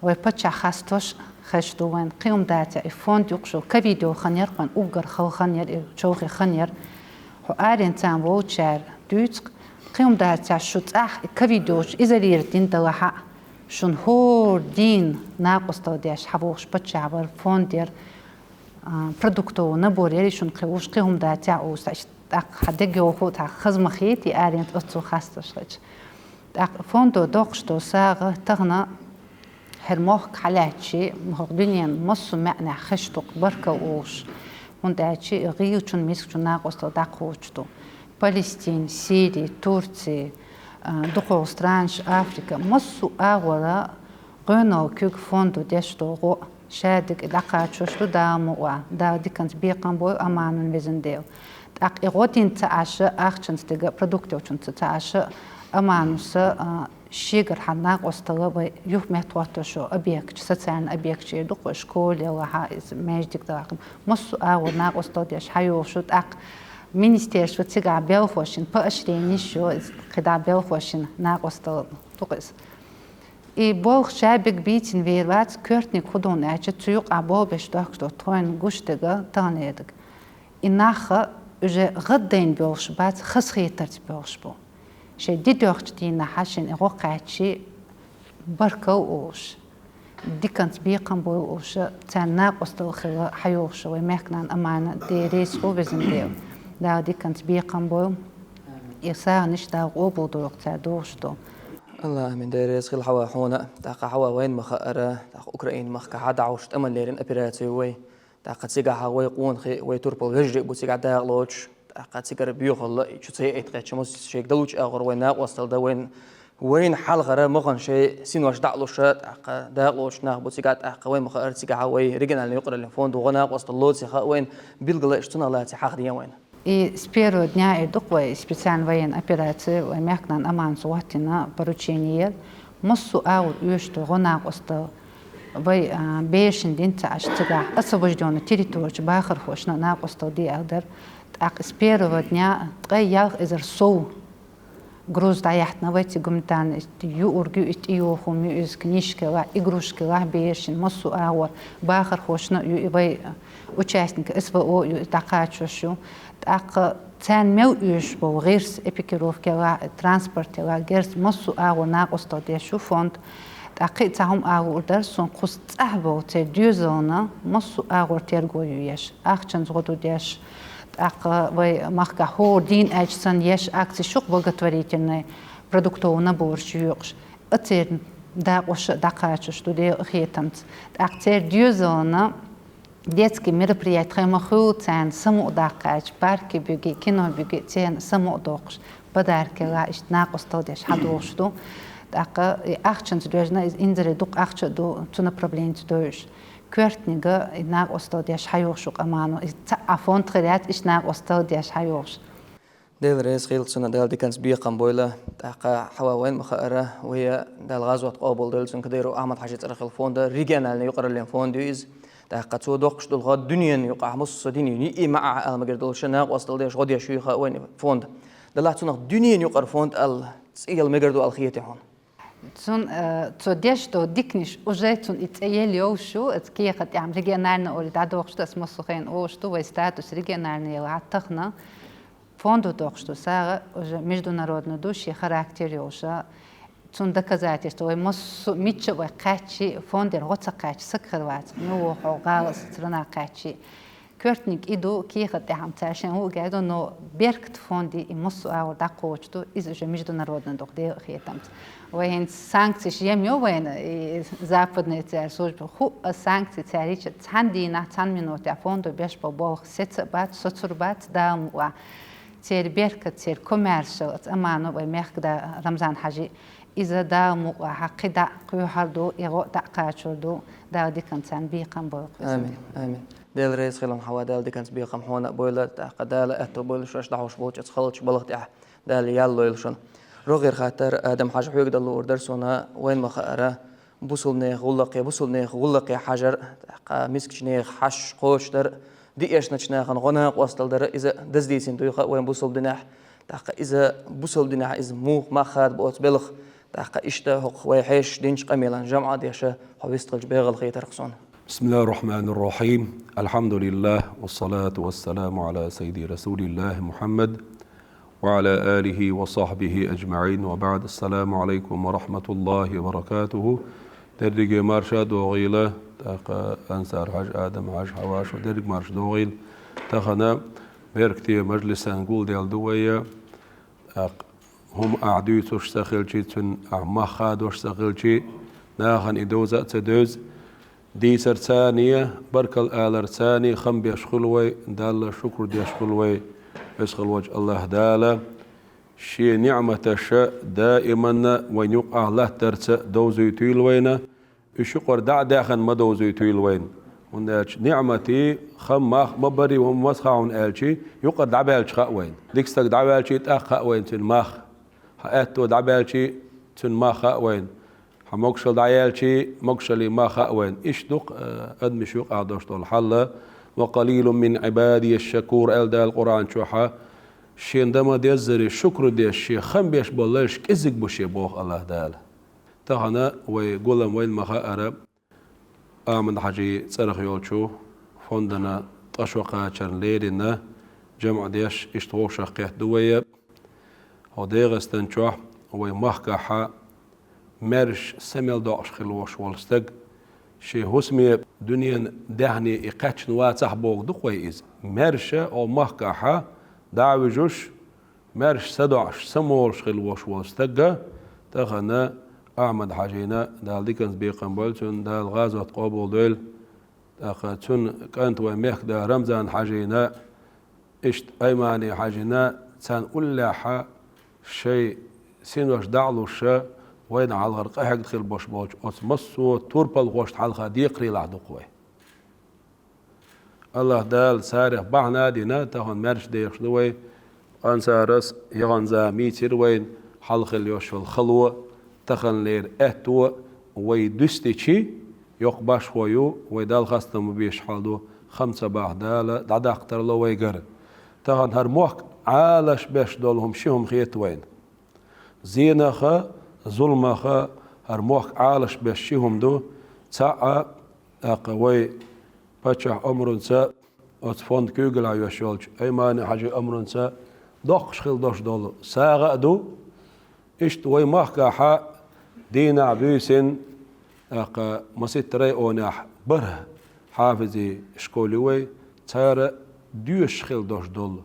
вай паччахь хастош хезаш ду вайн, кхин хӀума дацахь, и фонд юкъа шу ковид йолу хан яра-кх вайн, уггар хала хан яра, и чолхе хан яра. Хьо аренца волчара дуьйцу-кх, кхин хӀума дацахь, шу цӀахь и ковид йолчу изолировать дина далахь, шуна хӀора дийна накъостал деш хьавогӀуш паччахь вара, фонд яра, а, продуктовый набор яра шуна кхин луш, кхин хӀума дацахь олуш, тӀаккха хьан дегайовхо цхьа хаза ма хета, и аренца оццул хастош хилча. ТӀаккха фондо доккхуш долу сагӀа тахана хӀара мохк хьалаьцчи, хӀокху дуьненан массо а маьӀнехь хезаш ду-кх баркалла олуш, хӀунда аьлча гӀийлачун, мискачун накъостал дӀакхочуш ду. Палестина, Сири, Турци, а, дукхахволу странаш, Африка, массо а агӀора гӀоьналла куьг фондо деш долу гӀо. Шадерг и дӀакхачош ду, Дала мукъ лахь, Дала диканца бекхам бойла Аманун, везан Дела. ТӀаккха и гӀо дина ца Ӏаш, ахчанца дерг, продукт йолчунца ца Ӏаш, Амануса, а, шегара хьан накъостал вай юха меттахӀоттош йолу объекташ, социальный объекташ эр ду-кх вай, школа лахь, иза маьждиг далахь, массо а агӀор накъостал деш хьайогӀуш ю, тӀаккха министерство цигахь белхош йина, поощрениш ю, иза кхидӀа белхош йина накъостал ду-кх иза. И болх шаберг бийцина вер вац, коьртаниг хӀун ду аьлча, цу юкъахь болх беш дохкуш долу тхойна гуш дерг, тахана дерг. И нах уже гӀаддайна боьлхуш бац, хазахетарца боьлхуш бу. Шайн ди доьхучу дийнахь шайна и гӀо кхаьччи, баркалла олуш, диканца бекхам бойла олуш, царна накъостал хила хьайогӀуш вай мехкан нана Амана, Дела реза хуьлда, везан Дела. Дала диканца бекхам бойла. И сагӀанаш Дала къобалдойла-кх цара дохуш долу. Аллах, амин. Дела реза хила хьава хьуна. ТӀаккха хьава вайн ма хаара, тӀаккха Украин махкахь дӀахьош тӀаман леррина операци ю вай. ТӀаккха цигахь вай къонахий, вай турпал вежарий бу цигахь дакъа лоцуш. ТӀаккха цигара боьхалла, и чу ца яийта кхаьчча, массо а шега далучу агӀор вайн накъостал дан вайн, вайн хьалхара махана шайн синош дӀа а луш, тӀаккха дакъа лоцуш нах бу цигахь, тӀаккха вайн ма хаара цигахь вай региональный юкъараллин фонду гӀо накъостал лоций хаьа вайн, билгала а иштта цунах лаций хьахадеана вайна. И с первого дня и ду-кх вай специальная военная операция, вай мехкан нана Аманас хӀоттийна поручение яра. Массо а агӀор оьшуш ду гӀо накъостал, вай, а, берашна дина ца Ӏаш цигахь освобождённый территоричу бахархошна накъостал де аьлла дара. ТӀаккха с первого дня ткъе ялх эзар сов Груз дӀаяхьна вай цига гуманитарный, иштта юург ю, иштта тӀеюху ю, иза книжка ла, игрушка ла берашна, массо а агӀор, бахархошна а ю, и вай участник СВО ю, и дӀакхачош ю. ТӀаккха царна мел оьшуш болу гӀирс, экипировка ла, транспорт ла, герз массо а агӀор накъосталла деш ю фонд. ТӀаккха и цхьа хӀума агӀор дара, сон кхуза цӀахь болу церан доьзална массо а агӀор терго ю еш, ахчанца гӀо ду деш. ТӀаккха вай махкахь хӀора дийна аьлча санна еш акци шух благотворительный продуктовый набораш йоькъуш, а церан дакъоша а дӀакхачош ду Делан хетамца. ТӀаккха церан доьзална детский мероприяти хьай ма хуьлу царна самукъадаккхача, парке буьгий, кино буьгий, царна самукъадоккхуш, подарки ла, иштта накъосталла деш хьадогӀуш ду. ТӀаккха и ахчанца доьжна, иза инзаре дукха ахча а ду, цу направленица дойуш. Коьртнига и накъосталла деш хьайогӀуш ю къамано, иза цхьа а фонд хир яц, иштта накъосталла деш хьайогӀуш. Дела реза хила цунна, Дала диканца бекхам бойла. ТӀаккха хьава вайн ма хаара, вая Дала гӀазот къобалдойла, цунна Кадыров Ахьмад-Хьажи цӀарах йолу фонда, региональный юкъараллин фонд ю иза. ТӀаккха цо доккхуш долу ха дуьненан юкъахь, массо а дуьненан юкъахь ма-аллара мегар долуш, накъосталла деш, гӀо деш ю и ха вайн фонда. Делахь цунах дуьненан юкъара фонд аьлла цӀе яла мегар ду аьлла хетий хьуна? Цун, э, цо деш долу диканаш уже цунна и цӀе елла йолуш ю, аса кехат тӀехь региональный олий дӀадохуш ду, аса массо а хенахь олуш ду, вай статус региональный яла тахана. Фондо дохуш ду сагӀа, уже международный ду, шен характер йолуша. Цунна доказательство вай массо а, мичча а вай кхаьччи, фондера гӀо ца кхаьччи, саг хир вац, ну, хьо гӀала а, страна кхаьччи. Коьртниг и ду, кехат тӀехь-м цара шайн хӀуъа гайду, но беркат фонди и массо а агӀор дӀакхочу ду, иза уже международный ду-кх Делан хетамца. Вай хӀинца санкцеш ем йо вайна, и западный цара служба, хӀуъа санкци цара йича, цхьана дийнахь, цхьана минотехь фондо беш болу болх сеца а бац, соцур бац, Дала мукъалахь. Церан беркат, церан комаьршалла, аса амано вай мехкада Рамзан-Хьажи, иза Дала мукъалахь кхидӀа а кхоьхьур ду, и гӀо а дӀа а кхачор ду, Дала диканца царна бекхам бойла кхуза. Амин, амин. Дела реза хила хьуна, хьава Дала диканца бекхам хьуна а бойла, тӀаккха Дала аьтто бойла шуна дӀахьош болчу оцу халчу балха тӀехь, Дала ял лойла шуна. РогӀера хаттар, Адам-Хьажа, хьоьга далур дара суна, вайн ма хаара, бусалбанехан гӀуллакхе, бусалбанехан гӀуллакхе хьажар, тӀаккха мискачу нехан хьашт кхочушдар, диэшначу нахана гӀо-накъосталла дар, иза даздийцина дуй хаьа вайн бусалба динехь, тӀаккха иза бусалба динехь иза муха мах хадабо оцу белхан, тӀаккха иштта хӀокху вай хьешаша динчу къамелан жамӀ а деша, хьо вистхилча бегӀал хетарх суна. بسم الله الرحمن الرحيم. الحمد لله والصلاة والسلام على سيد رسول الله محمد وعلى آله وصحبه أجمعين وبعد. السلام عليكم ورحمة الله وبركاته. Дерриге марша догӀийла, тӀаккха Ансар-Хьажа, Адам-Хьажа, хьавашо дерриг марша догӀийла. Тахана беркате мажлисан гулделла ду вай, тӀаккха хӀума ахь дуьйцуш ца хилчи, цуьнан ахь мах хадош ца хилчи, нахана и довза а ца девза, дийцарца а, баркалла аларца а хам беш хуьлу вай, Далла шукр деш хуьлу вай, веза хила волчу АллахӀ Дала. Шен ниӀматаша даиманна вайн юкъахь латтарца довзуьйтийла вайна, уьш юкъара дӀа а даьхна ма довзуьйтийла вайна. ХӀунда аьлча ниӀматий, хам, мах ма барий, хӀума маца хаьа хьуна аьлчи, юкъара дӀабаьлча хаьа вайна. Дика стаг дӀаваьлчий, тӀаккха хаьа вайна цуьнан мах. Хьан аьтто дӀабаьлчий, цуьнан мах хаьа вайна. Хьан могушалла дӀаяьлчий, могушаллин мах хаьа вайна. Иштта ду-кх, э, адамаш юкъахь долуш долу хьал. «وقليل من عبادي الشكور», аьлла Дала Къуръан чохь, шен дан ма-деззара шукр деш, шен хам беш болу лайш кӀезиг бу шен, боху АллахӀ Дала. Тахана вай гулам вайна ма хаара, Ахьмад-Хьажин цӀарах йолчу фондана ткъа шо кхачарна лерина жамӀ деш, иштта вовшах кхетта ду вай. ХӀо ДегӀастан чохь, вай махкахьа, маьрша са мел доӀуш хила волуш волу стаг, шен хӀусаме дуьненан даьхни и кхаьчна вацахь боху ду-кх вай иза. Маьрша хӀо махкахьа дӀа а вуьжуш, маьрша са доӀуш, са молуш хила волуш волу стаг, тахана Ахьмад-Хьажина, Дала диканца бекхам бойла цунна, Дала гӀазот къобалдойла. ТӀаккха цуьнан кӀант вайн мехкада Рамзан-Хьажина, иштта Аймани-Хьажина, царна уллехьа шайн синош дӀа а луш, вайна хьалхара къахьегна хила болуш болчу оцу массо а турпалхошна хьалха декхарийлахь ду-кх вай. АллахӀ Дала царах бахьана а дина, тахана маьрша дехаш ду вай. Ансарас яханза мийцира вайна, хьалха хила йолуш йолу хало, таханлера аьтто вай дуьстичи, йоккха башхо ю, вай Далла хастам ма беш хьал ду, хам ца бахь Дала дӀадаккха тарло вайгара. Тахана хӀара мохк Ӏалаш беш долу хӀума ши хӀума хета вайна. Зенаха, зуламаха хӀара мохк Ӏалашбеш ши хӀума ду. ЦаӀ а, тӀаккха вай паччахьа омрунца оцу фонда куьйгалла йош йолчу Аймани-Хьаьжин омрунца доккхуш хила долуш долу сагӀа а ду. Иштта вай махкахь дийнахь буьйсанна, тӀаккха масийтта районехь бархӀ хьафизийн школа ю вай, цара доьшуш хила долуш долу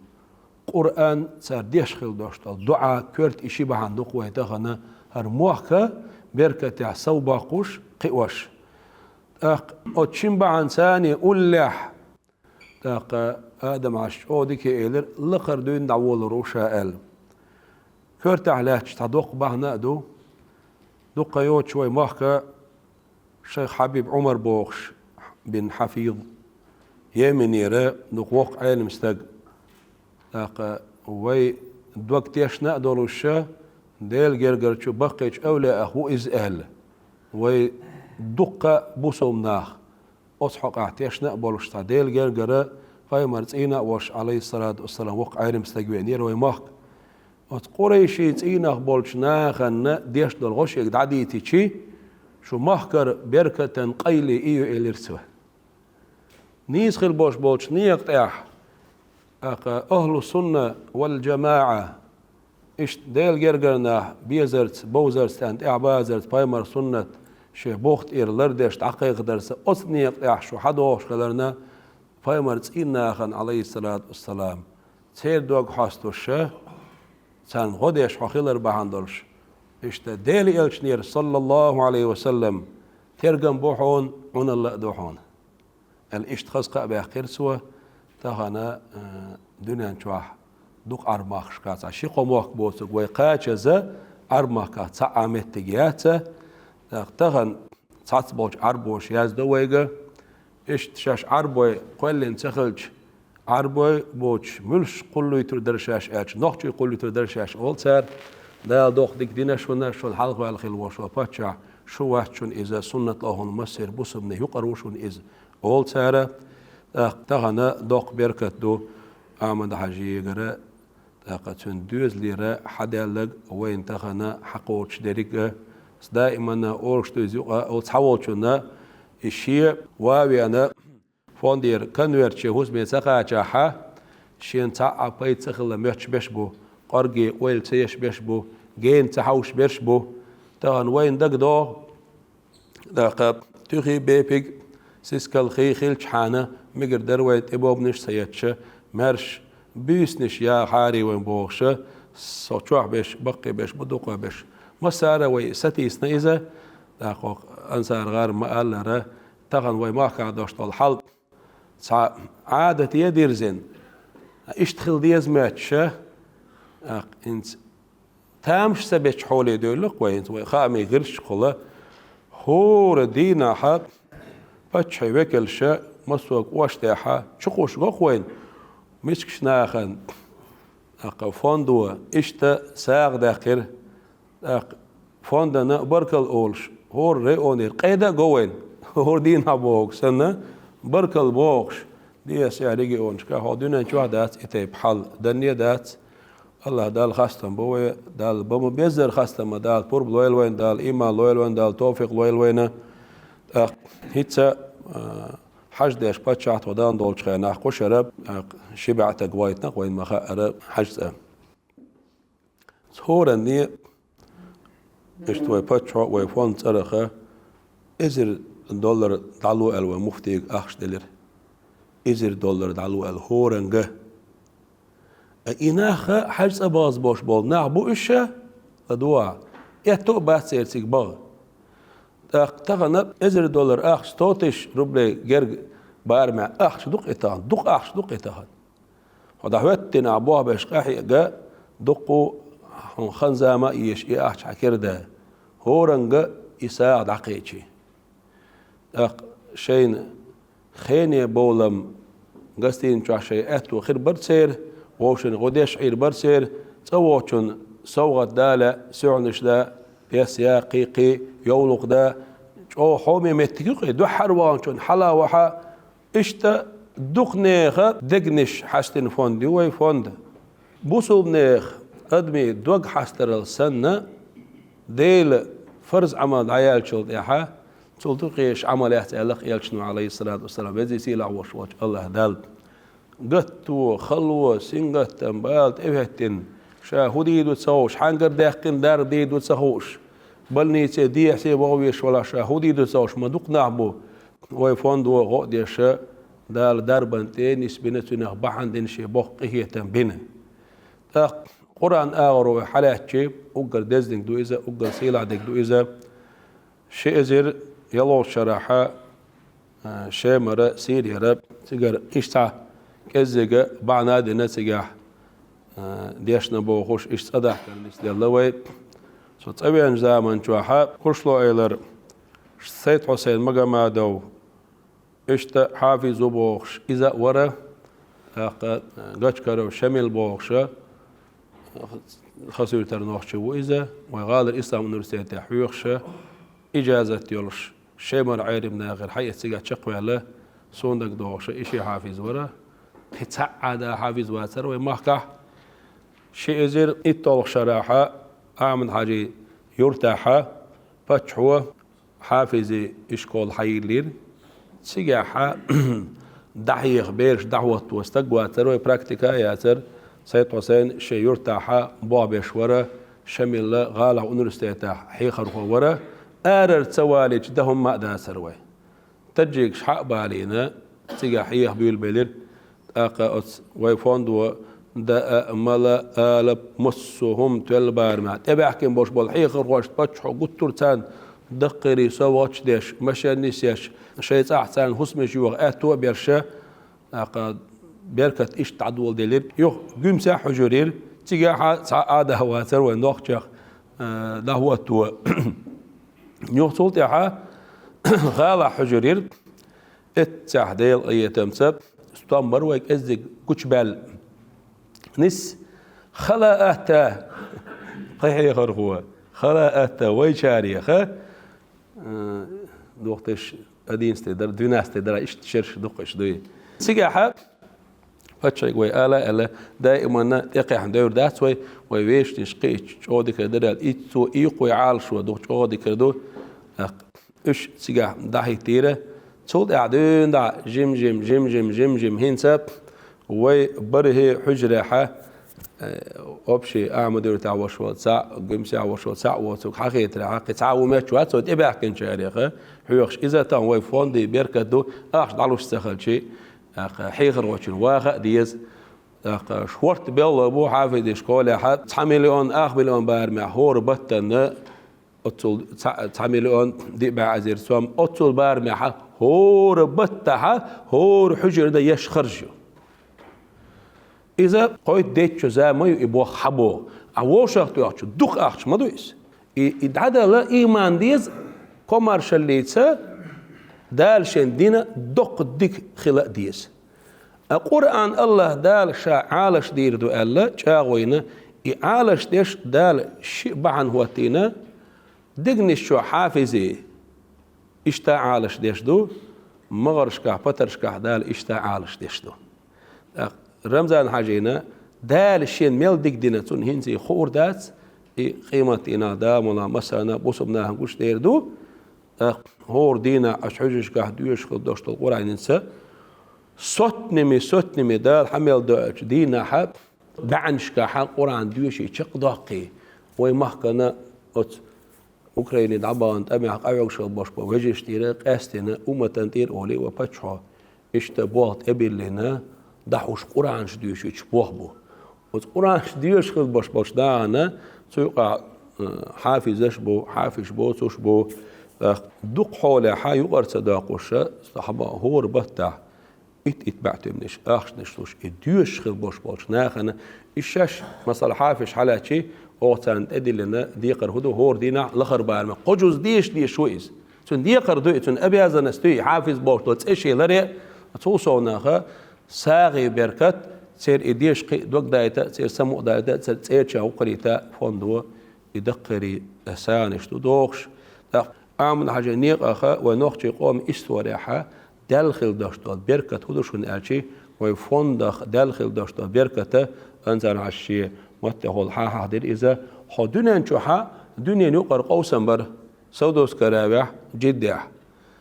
Къуръан, цара деш хила долуш долу дуӀа, коьрта, и ши бахьана ду-кх вай тахана хӀара мохк беркатехь сов боккхуш, кхиош. ТӀаккха оцу шина бахьанца уллехь, тӀаккха Адам-Хьаьжас чӀогӀа дика элира, лакхара дуьйна дӀаволур ву ша аьлла. Коьртехь лаьтташ цхьа доккха бахьана а ду. Дуккха йоцуш вай махка шайх Хьабиб Ӏумар бохуш бин Хьафиз, Йеменера дукха воккха Ӏелам стаг. ТӀаккха вай дог тешна а долуш, Делан гергара чу баккхийчу эвлаяэх ву иза аьлла. Вай дуккха бусалба нах оцу хьокъехь тешна а болуш, цхьа Делан гергара, пайхамар цӀийнах а волуш, Ӏалайхиссалату вассалам, воккха Ӏелам стаг веанера вай махка. Оцу къурайшийн цӀийнах болчу нахана деш долу гӀо шега дӀадийцичи, шу махкара беркатан къайле и ю, элира цо. Нийса хила болуш болчу некъа тӀехь, тӀаккха ахьлу сунна вал джамаӀа, иштта Делан гергара нах безарца, бовзарца, царна тӀаьхьабазарца, пайхамар суннат шен бух тӀера лардеш дӀакхайкхадарца, оцу некъа тӀехь шу хьадогӀуш хиларна, пайхамар цӀийннахана, Ӏалайхиссалату вассалам, церан дог хьоьстуш, царна гӀо деш хьо хилар бахьана долуш, иштта Делан элчанера, саллаллаху Ӏалайхи ва саллам, тергам бу хьуна, Ӏуналла а ду хьуна. Аьлла, иштта хаза кхаъ баьккхира цо. Тахана, э, дуьнен чохь дукха Ӏарбмахкашкахь цхьа ши-кхо мохк боцург вай кхачаза Ӏарбмахкахь цхьа а меттиг яц. ТӀаккха тахана цхьацца болчу Ӏарбоша яздо вайга, иштта шаьш Ӏарбой кхоьллина ца хилча, Ӏарбой боцуш муьлш кхуллуьйтур дара шаьш аьлча, нохчий кхуллуьйтур дара шаьш, олу цара. Дала доккха дика дина шуна, шуна хьалхаваьлла хила волуш волу паччахь, шу вац шуна иза, суннат ло хьуна массеран бусалбанийн, юкъара ву шуна иза, олу цара. ТӀаккха тахана доккха беркат ду Ахьмад-Хьаьжигара, тӀаккха цуьнан доьзалера хьадаьлларг вайна тахана хьакхочуш дерриг а. Даиманна олуш ду иза юкъа, оцу цхьаволчунна и шен ван а веана, фондера конверт шен хӀусаме ца кхачахь, шена цхьа а пайда ца хилла моьттуш берш бу, кӀорге ойла ца еш берш бу, гена ца хьовсуш берш бу. Тахана вайна дагадогӀу, тӀаккха туьхий, бепиг, сискалхий хилчхьана, мегар дара вайна тӀебобанаш а ца етташ, маьрша буьйсанаш яхьарий вайна бохуш, со чохь берш, баккхий берш бу, дукха берш. Массара а вай сатийсина иза, тӀаккха хӀокху Ансар-гӀар ма-аллара, тахана вай махкахь долуш долу хьал цхьа Ӏадате дирзина, иштта хила деза моьттуш, тӀаккха хӀинца тамаш ца бечу хьоле девлла-кх вай, хӀинца вай хаамийн гӀирсашкахула, хӀора дийнахьа паччахьан векалша массо а кӀоштехьа чукхуьйсуш го-кх вайна мискачу нахана. ТӀаккха фондо иштта сагӀа даьккхира. ТӀаккха фондана баркалла олуш, хӀора районера къеда а го вайна, хӀора дийнахь бохург санна, баркалла бохуш, деза регионашка, хӀокху дуьнен чохь дац и тайпа хьал, данне а дац. АллахӀ Далла хастам бо вай, Далла бан ма-беззара хастам, Дала пурба лойла вайна, Дала иман лойла вайна, Дала товфикъ лойла вайна. ТӀаккха хӀинца, а, хьаж деш паччахь тхо дан долчу хенахь кху шарахь, тӀаккха ши бӀе стаг вайтина-кх вайна ма-хаъара хьаж цӀа. ХӀоранне, иштта вай паччахьо, вай фонд цӀарах эзар доллар дӀало аьлла вай муфтийга ахча делира. Эзар доллар дӀало аьлла хӀоранга. Ткъа и нах хьаж цӀа базбеш болу нах бу уьш, ладогӀа, аьтто а бац церан цига бан. ТӀаккха тахана эзар доллар ахча, сто тысяч рублей герга барамехь ахча ду-кх и тахана, дукха ахча ду-кх и тахана. Хьо дӀахӀоьттина ахь болх беш къахьега, дуккха хьуна хан-зама а езаш, и ахча хьан кара да, хӀоранга и сагӀа дӀакхечи. ТӀаккха шайна хене бовлам гостиницаш чохь шайн аьтто хир бара церан, вовшийн гӀо деш Ӏийр бара церан, цӀа воцчунна совгӀат да лаьа, суьхьанаш да, пес я, кхин-кхин йовлакх да, чӀогӀа хьоме меттиг ю-кх и, дуьххьара ваханчунна хьала а вахьа, иштта дукха нехан дегнаш хьаьстина фонд ю вай фонд. Бусулба нехан адамийн дог хьастарал санна, Дела фарз Ӏамал дӀаяьллачул тӀехьа, цул тӀехьа кхы Ӏамал яц аьлла Элчано, Ӏалайхи ссалату вассалам, веза сийлахь волуш волчу АллахӀ Далла. Гатто, хало, сингаттам, бала тӀехӀоьттина, ша хӀун дийр ду ца хууш, хьаьнгара даьккхина дарба дийр ду ца хууш, больнице, дехьа-сехьа ваха везаш валахь, ша хӀун дийр ду ца хууш, ма дукха нах бу, вай фондо гӀо а деш, Дала дарбан тӀе нисбина, цунах бахьана дина, шен боккха къинхетам бина. ТӀаккха Къуръан агӀор вай хьалаьцчи, уггар дезаниг ду иза, уггар сийлахь дерг ду иза. Ши эзар ялхолгӀачу шарахьа, а, Шемара, Сирияра, цигара иштта кӀеззига бахьана дина цигахь, а, дешна бохуш, иштта цӀа дахкар нисделла вай. Цу цӀа веанчу заман чохьа, Кхушло-Эвлара Сайд-Хьусайн Магомадов, иштта хьафиз ву бохуш, иза а вара, тӀаккха Гачкаров Шамил бохуша, хасуьйтара нохчи ву иза, вай гӀалара ислам университетехь хьоьхуша, ижазат йолуш, Шемара Ӏерам нахера хьаэца цигахь чекхваьлла, суна дагадогӀуша, и ши хьафиз вара. Кхин цхьа а Ӏада хьафиз вацара вай махкахь. Ши эзар иттолгӀа шарахьа Ахьмад-Хьаьжин юьртахьа паччахьо хьафизийн ишкол хьайиллира. Цигахьа дӀахьеха бераш дӀахӀотто стаг вацара вай, практика а яцара. Сайд-Хьусайн шен юьртахьа болх беш вара, Шамилла гӀалахь университетехь хьехархо вара. Арара ца валийча дан хӀумма а дацара вай. Таджикаш хьа а балийна, цигахь хьеха буьйлабелира. ТӀаккха оцу вай фондо даа, мала, алап, массо а хӀума тоьлла барамехь, тӀебаьхкина болуш болу хьехархошна паччахьо гуттар а царна даккхийрий совгӀаташ а деш, машенаш а еш, шайн цӀахь царна хӀусамаш йоха аьтто а беш, тӀаккха беркат иштта дӀадоладелира. Юха Гуьмсехь хьуьжар йира, цигахьа цхьа а Ӏада вацара вай нохчех, а, дӀахӀотто. Юха цул тӀаьхьа гӀалахь хьуьжар йира, эццехь Делан къинхетамца стом бара вай кӀеззиг гучубаьлла. Нис, хала атта, кхин хьехархо, хала атта вайчареха, а, дохтеш одиннадцатый дара, двенадцатый дара, иштта шераш дукха иштта дуй. Цигахьа паччахьига вай ала а аьлла, даиманна тӀекхаьхьна девр дац вай, вай вешнаш кхиъча чӀогӀа дикар дара аьлла, и цо и кхо Ӏалашо дукха чӀогӀа дикар ду. ТӀаккха уьш цигахь дӀахӀиттийра. Цул тӀаьхьа дуьйна дӀа жим-жим, жим-жим, жим-жим хӀинца вай бархӀе хьуьжарехьа, э, общий Ахьмад-Юьртахь волуш волу цхьаъ, Гуьмсехь волуш волу цхьаъ воцург хьахетарехьа, кхин цхьа а ву метташ вац, цо тӀебаьхкинчареха хьоьхуш. Иза тахана вай фондий беркат ду, ахча дӀалуш ца хилчий, тӀаккха хьехархочун ваха а деза. ТӀаккха шорта белла бу хьафизийн школехьа, цхьа миллион, ах миллион барамехь хӀора баттана, оццул цхьа, цхьа миллион диъ бӀе эзар сом, оццул барамехьа хӀора баттахьа, хӀора хьуьжар дан еш харж ю. Иза кхойтта-дейтта шо зама ю и боху хьан боху. Ахьа вовшах тоьхча, дукха ахча ма ду иза. И, и дӀадала ийман деза, комаршаллица Дала шен дина доккха дика хила а деза. А Къуръан АллахӀ Дала ша Ӏалаш дийр ду аьлла, чӀагӀо йина, и Ӏалаш деш Дала шиъ бахьана хӀоттийна, дегнаш чу хьафизий иштта Ӏалаш деш ду, магӀаршкахь, патаршкахь Дала иштта Ӏалаш деш ду. ТӀаккха Рамзан-Хьаьжина Дала шен мел дика дина, цунна хӀинца и хуур дац, и къематдийнахь Дала мала массарна а бусалба нахана гучудер ду. ТӀаккха хӀора дийнахь аша хьуьжаршкахь доьшуш хила долуш долу Къуръан хӀинца, соттанаме, соттанаме Дала хьан мел доуьйтучу дийнахьа бӀеннашкахьа Къуръан доьший чекхдоккхий, вай махкана оцу Украине дӀабахана тӀамехь къахьоьгуш хила болуш болу вежаршна тӀера, къаьсттина умматана тӀера олий вай паччахьо, иштта болх тӀебиллина, дӀахьуш Къуръанаш доьшуьйтуш болх бу. Оцу Къуръанаш доьшуш хила болуш болчу нахана, цу юкъахь, э, хьафизаш а бу, хьафизаш боцуш а бу. ТӀаккха дукха хьолехьа юкъара ца доккхуша, хьаба хӀора баттахь, итт-итт бӀе туьманаш, ахчанаш луш, и доьшуш хила болуш болчу нахана, и шаьш, масала, хьафизаш хьалаьцчий, оха царна тӀедиллина декхар хӀун ду, хӀора дийнахь лахара барамехь кхо жуз деша дезаш ву иза. Цуьнан декхар ду и, цуьнан обязанность ду и, хьафиз бохуш долу цӀе шен ларе а, цул совнаха сагӀи беркат, церан и деша кхин а дог дайта а, церан самукъа дайта а, церан цӀерача вукхарийта а фондо и даккхийрий сагӀанаш ду дохуш. ТӀаккха Ахьмад-Хьаьжин некъаха вай нохчийн къоман историяхьа даьлла хила долуш долу беркат хӀун ду шуна аьлчи, вай фондах даьлла хила долуш долу берката Анзар-Хьаьжа шен Маттехула хьахьахдира иза. Хьо дуьнен чухьа, дуьнен юкъара къовсам бар Саудовская Аравехь, Джиддехь.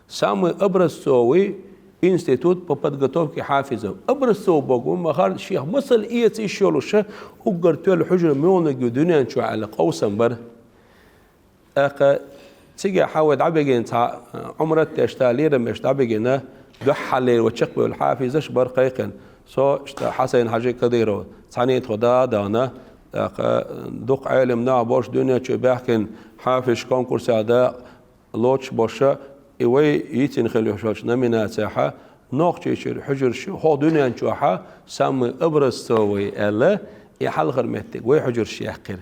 Самый образцовый институт по подготовке хафизов. Образцовый богу ма хар, шех масал эца йиш йолуша, уггар тоьлла хьужар муьлниг ю дуьнен чу аьлла къовсам бар. ТӀаккха цигахь хьан вай дӀабигина цхьа, э, Ӏумрат деш, та лерам беш дӀабигина, дуьххьаллера вай чекхбевлла хьафизаш бар кхайкхина. Со, иштта, Хьасайн-Хьажи Кадыров, цхьаьний тхо да а дахана, тӀаккха дукха Ӏелам нах бош дуьнен чу баьхкина хьафизаш конкурсехь да лоцуш боша, и вай йийцина хила йиш йолчу номинацехьа, Нохчийчуьра хьуьжарш ю, хӀокху дуьнен чохьа самый образцовый аьлла, и хьалхара меттиг вай хьуьжарш яьккхира.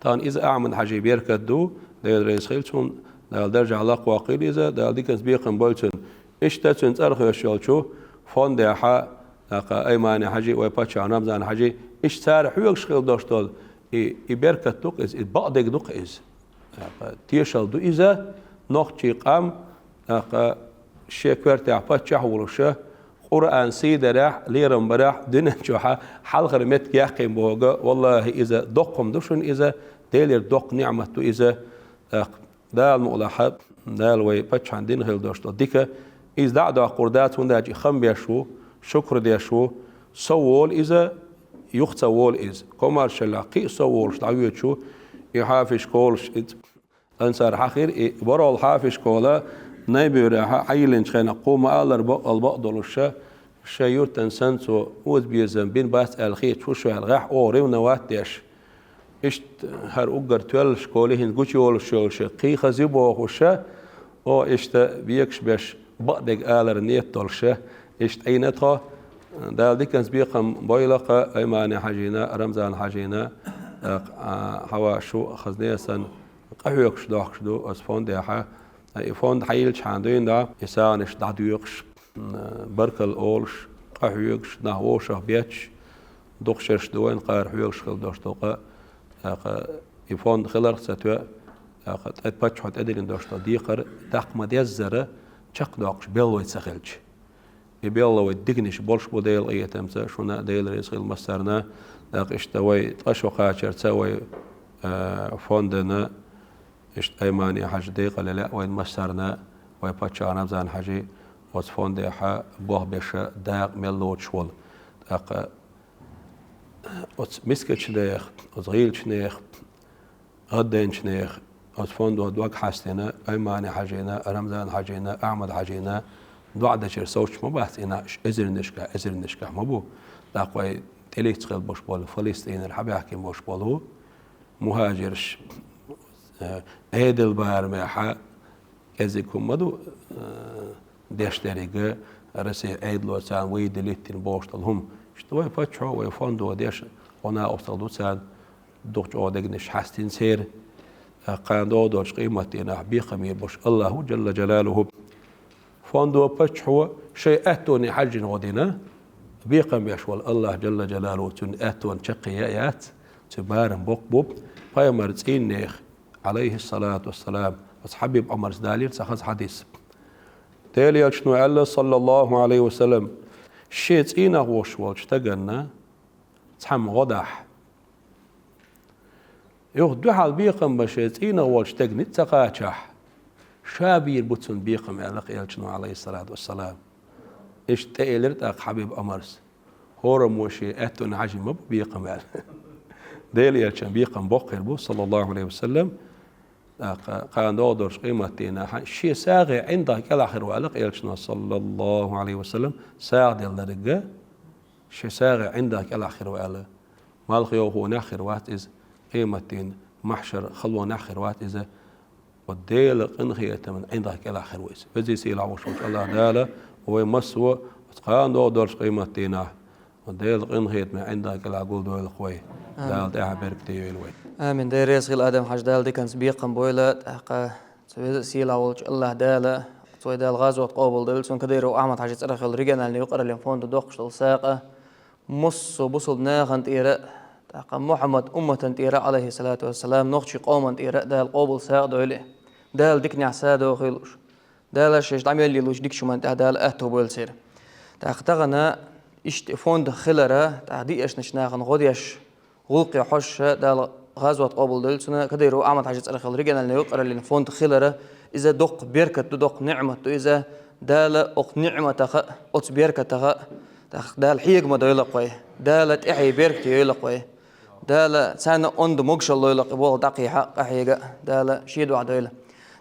Тахана иза Ахьмад-Хьажин беркат ду, Дела реза хила цунна, Дала даржехь лакхавоккхийла иза, Дала диканца бекхам бойла цунна. Иштта цуьнан цӀарах йолчу фондехьа, тӀаккха Аймани-Хьажи, вай паччахьан Рамзан-Хьажи, иштта цара хьоьгуш хила долуш долу, и, и беркат ду-кх иза, и бакъдерг ду-кх иза. ТӀаккха тешалла ду иза, нохчийн къам, тӀаккха шен коьртехь паччахь а волуша, Къуръан сий дарехь, лерам барехь, дуьнен чохьа хьалхара меттиг яьккхина бохург, валлахӀи, иза доккха хӀума ду шуна иза, Делера доккха ниӀмат ду иза. ТӀаккха Дала мукъалахь, Дала вай паччахьан дина хила долуш долу дика, иза дӀа а доккхур дац, хӀунда аьлча и хам беш ву, шукр деш ву, сов волу иза, юха ца волу иза. Комаьршаллехь кхин а сов волуш дӀавоьдуш ву, и хьафизаш колуш, и Ансар хьахийра, и ворхӀалгӀа хьафизаш кола Найбуьрехьа хьайиллинчу хенахь кху ма-аллара бакъ-, бакъдолуш ша, шайн юьртан санна цо озабезам бина бац аьлла хеташ ву ша аьлла, гӀехь оха ревновать деш. Иштта хӀара уггар тоьлла школе хӀинца гучуйолуш йолуш, кхин хаза ю бохуш ша, оха иштта бекаш беш, бакъдерг алара нийят долуш ша, иштта Ӏийна тхо. Дала диканца бекхам бойла-кх Аймани-Хьажина, Рамзан-Хьажина, а, хьаваш ву хазне санна, къахьоьгуш дохкуш ду оцу фондехьа. И фонд хьайилличхьана дуьйна, и сагӀанаш дӀадоькъуш, м, баркалла олуш, къахьоьгуш, нах вовшах бетташ, дукха шераш ду вайна кхара хьоьгуш хила долуш долу къа, тӀаккха и фонд хиларх а ца тоьа, тӀаккха тӀе-, паччахьо тӀедиллина долуш долу декхар даккха ма-деззара чекхдоккхуш белла вай ца хилча. И белла вай диканаш болуш бу Делан къинхетамца, шуна Дела реза хила массарна, тӀаккха иштта вай ткъа шо кхачарца вай, а, фондана, иштта Аймани-Хьажа декъала лаьа вайна массарна, вай паччахьан Рамзан-Хьажи оцу фондехьа болх беша дакъа мел лоцуш волу. ТӀаккха оцу мискачу нехан, оцу гӀийлачу нехан, гӀаддайначу нехан, оцу фондо дог хьаьстина, Аймани-Хьажина, Рамзан-Хьажина, Ахьмад-Хьажина, доӀа дечуьра совцуш ма бац и нах, эзарнашкахь, эзарнашкахь ма бу. ТӀаккха вай тӀелица хила болуш болу, Фалестинера хьабаьхкина болуш болу мухӀажирш, э, Ӏедал барамехьа, кӀезиг хӀума ма ду, э, деш деррига, Россия Ӏедало царна вай де литтина бохуш долу хӀума. Иштта вай паччахьо, вай фондо деш, гӀо накъосталла ду царна, дукха чӀогӀа дегнаш хьаьстина церан, кхана догӀу долчу къематдийнахь бекхаме болуш АллахӀ ву, Джалла Джалалуху. Фондо, паччахьо шайн аьттоне хьаьжжина гӀо дина, бекхам беш волу АллахӀ, Джалла Джалалуху, цуьнан аьттонна чаккхе яа яц, цуьнан барам боккха бу. Пайхамар цӀийннех, Ӏалайхиссалату вассалам, оцу Хьабиб Ӏумарс далийра цхьа хаза хьадис. Делан Элчано аьлла, саллаллаху Ӏалайхи ва саллам, шен цӀийнах волуш волчу стаганна цхьамма гӀо дахь, юха дуьхьал бекхам бан шен цӀийнах волчу стеган ницкъ ца кхачахь, ша бийр бу цунна бекхам, аьлла-кх Элчано, Ӏалайхиссалату вассалам. Иштта тӀеэлира тӀаккха Хьабиб Ӏумарс: «ХӀораммо шен аьттонна хьаьжжина ма бу бекхам», — аьлла. Делан Элчанна бекхам боккха хир бу, саллаллаху Ӏалайхи ва саллам. ТӀаккха кхана догӀу долчу къематдийнахь шен сагӀе ӀиндагӀ кӀелахь хир ву, аьлла-кх Элчано, саллаллаху Ӏалайхи ва саллам, сагӀа делларг а, шен сагӀе ӀиндагӀ кӀелахь хир ву аьлла. Малхйовхонехь хир вац иза, къематдийнан, махьшар халонехь хир вац иза. Оцу Делан къинхетаман ӀиндагӀ кӀелахь хир ву иза. Везачу, сийлахь волуш волчу АллахӀ Дала вай массо а оцу кхана догӀу долчу къематдийнахь оцу Делан къинхетаман ӀиндагӀ кӀелахь гулдойла-кх вай. Амин. Дала тӀаьхье беркате йойла вай. Амин. Дела реза хила, Адам-Хьажа, Дала диканца бекхам бойла, тӀаккха цу везачу, сийлахь волчу АллахӀ Дала, цу вай Дала гӀазот къобалдойла, цунна Кадыров Ахьмад-Хьажин цӀарах йолу региональный юкъараллин фонда доккхуш долу сагӀа массо а бусулба нахана тӀера а, тӀаккха Мухьаммад умматана тӀера а, Ӏалайхиссалату вассалам, нохчийн къомана тӀера а Дала къобал сагӀа дойла и. Дала диканехь садохийла уьш. Дала шаьш дӀа мел йиллачу дикачу хӀуманна тӀехь Дала аьтто бойла церан. ТӀаккха тахана иштта и фонд хилар, тӀаккха диъ эшначу нахана гӀо деш, гӀулакхе хьожаш, Дала гӀазот къобалдойла цун, Кадыров Ахьмад-Хьажий цӀерагӀа хилла региональни юкъараллин фонд хилар, иза доккха беркат ду, доккха ниӀмат ду иза. Дала оцу ниӀматаха, оцу беркатаха, тӀаккха Дала хьега ма дойла-кх вай. Дала тӀаьхье беркате йойла-кх вай. Дала царна онда могашалла лойла-кх, и болх дӀакхехьа, къахьега. Дала шен дуьхьа дойла.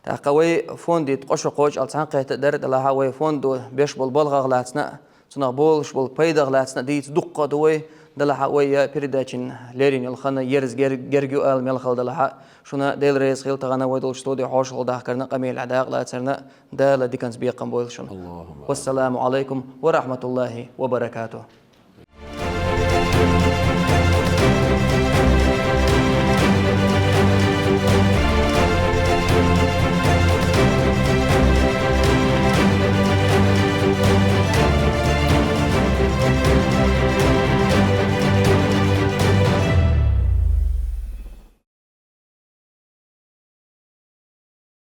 ТӀаккха вай фонде ткъо шо кхочушъял цхьаьнакхетта дара, делахь а вай фондо беш болу балхах лаьцна а, цунах болуш болу пайдах лаьцна а дийца дуккха а ду вай, делахь а вай я передачин лерина йолу хан ерза гер-, герга ю ала мел хала делахь а, шуна Дела реза хила тахана вай долчу студи хьошалгӀа дахкарна, къамелехь дакъалацарна, Дала диканца бекхам бойла шуна. Аллахумма амин. Вассаламу алайкум ва рахматуллахи ва баракатух.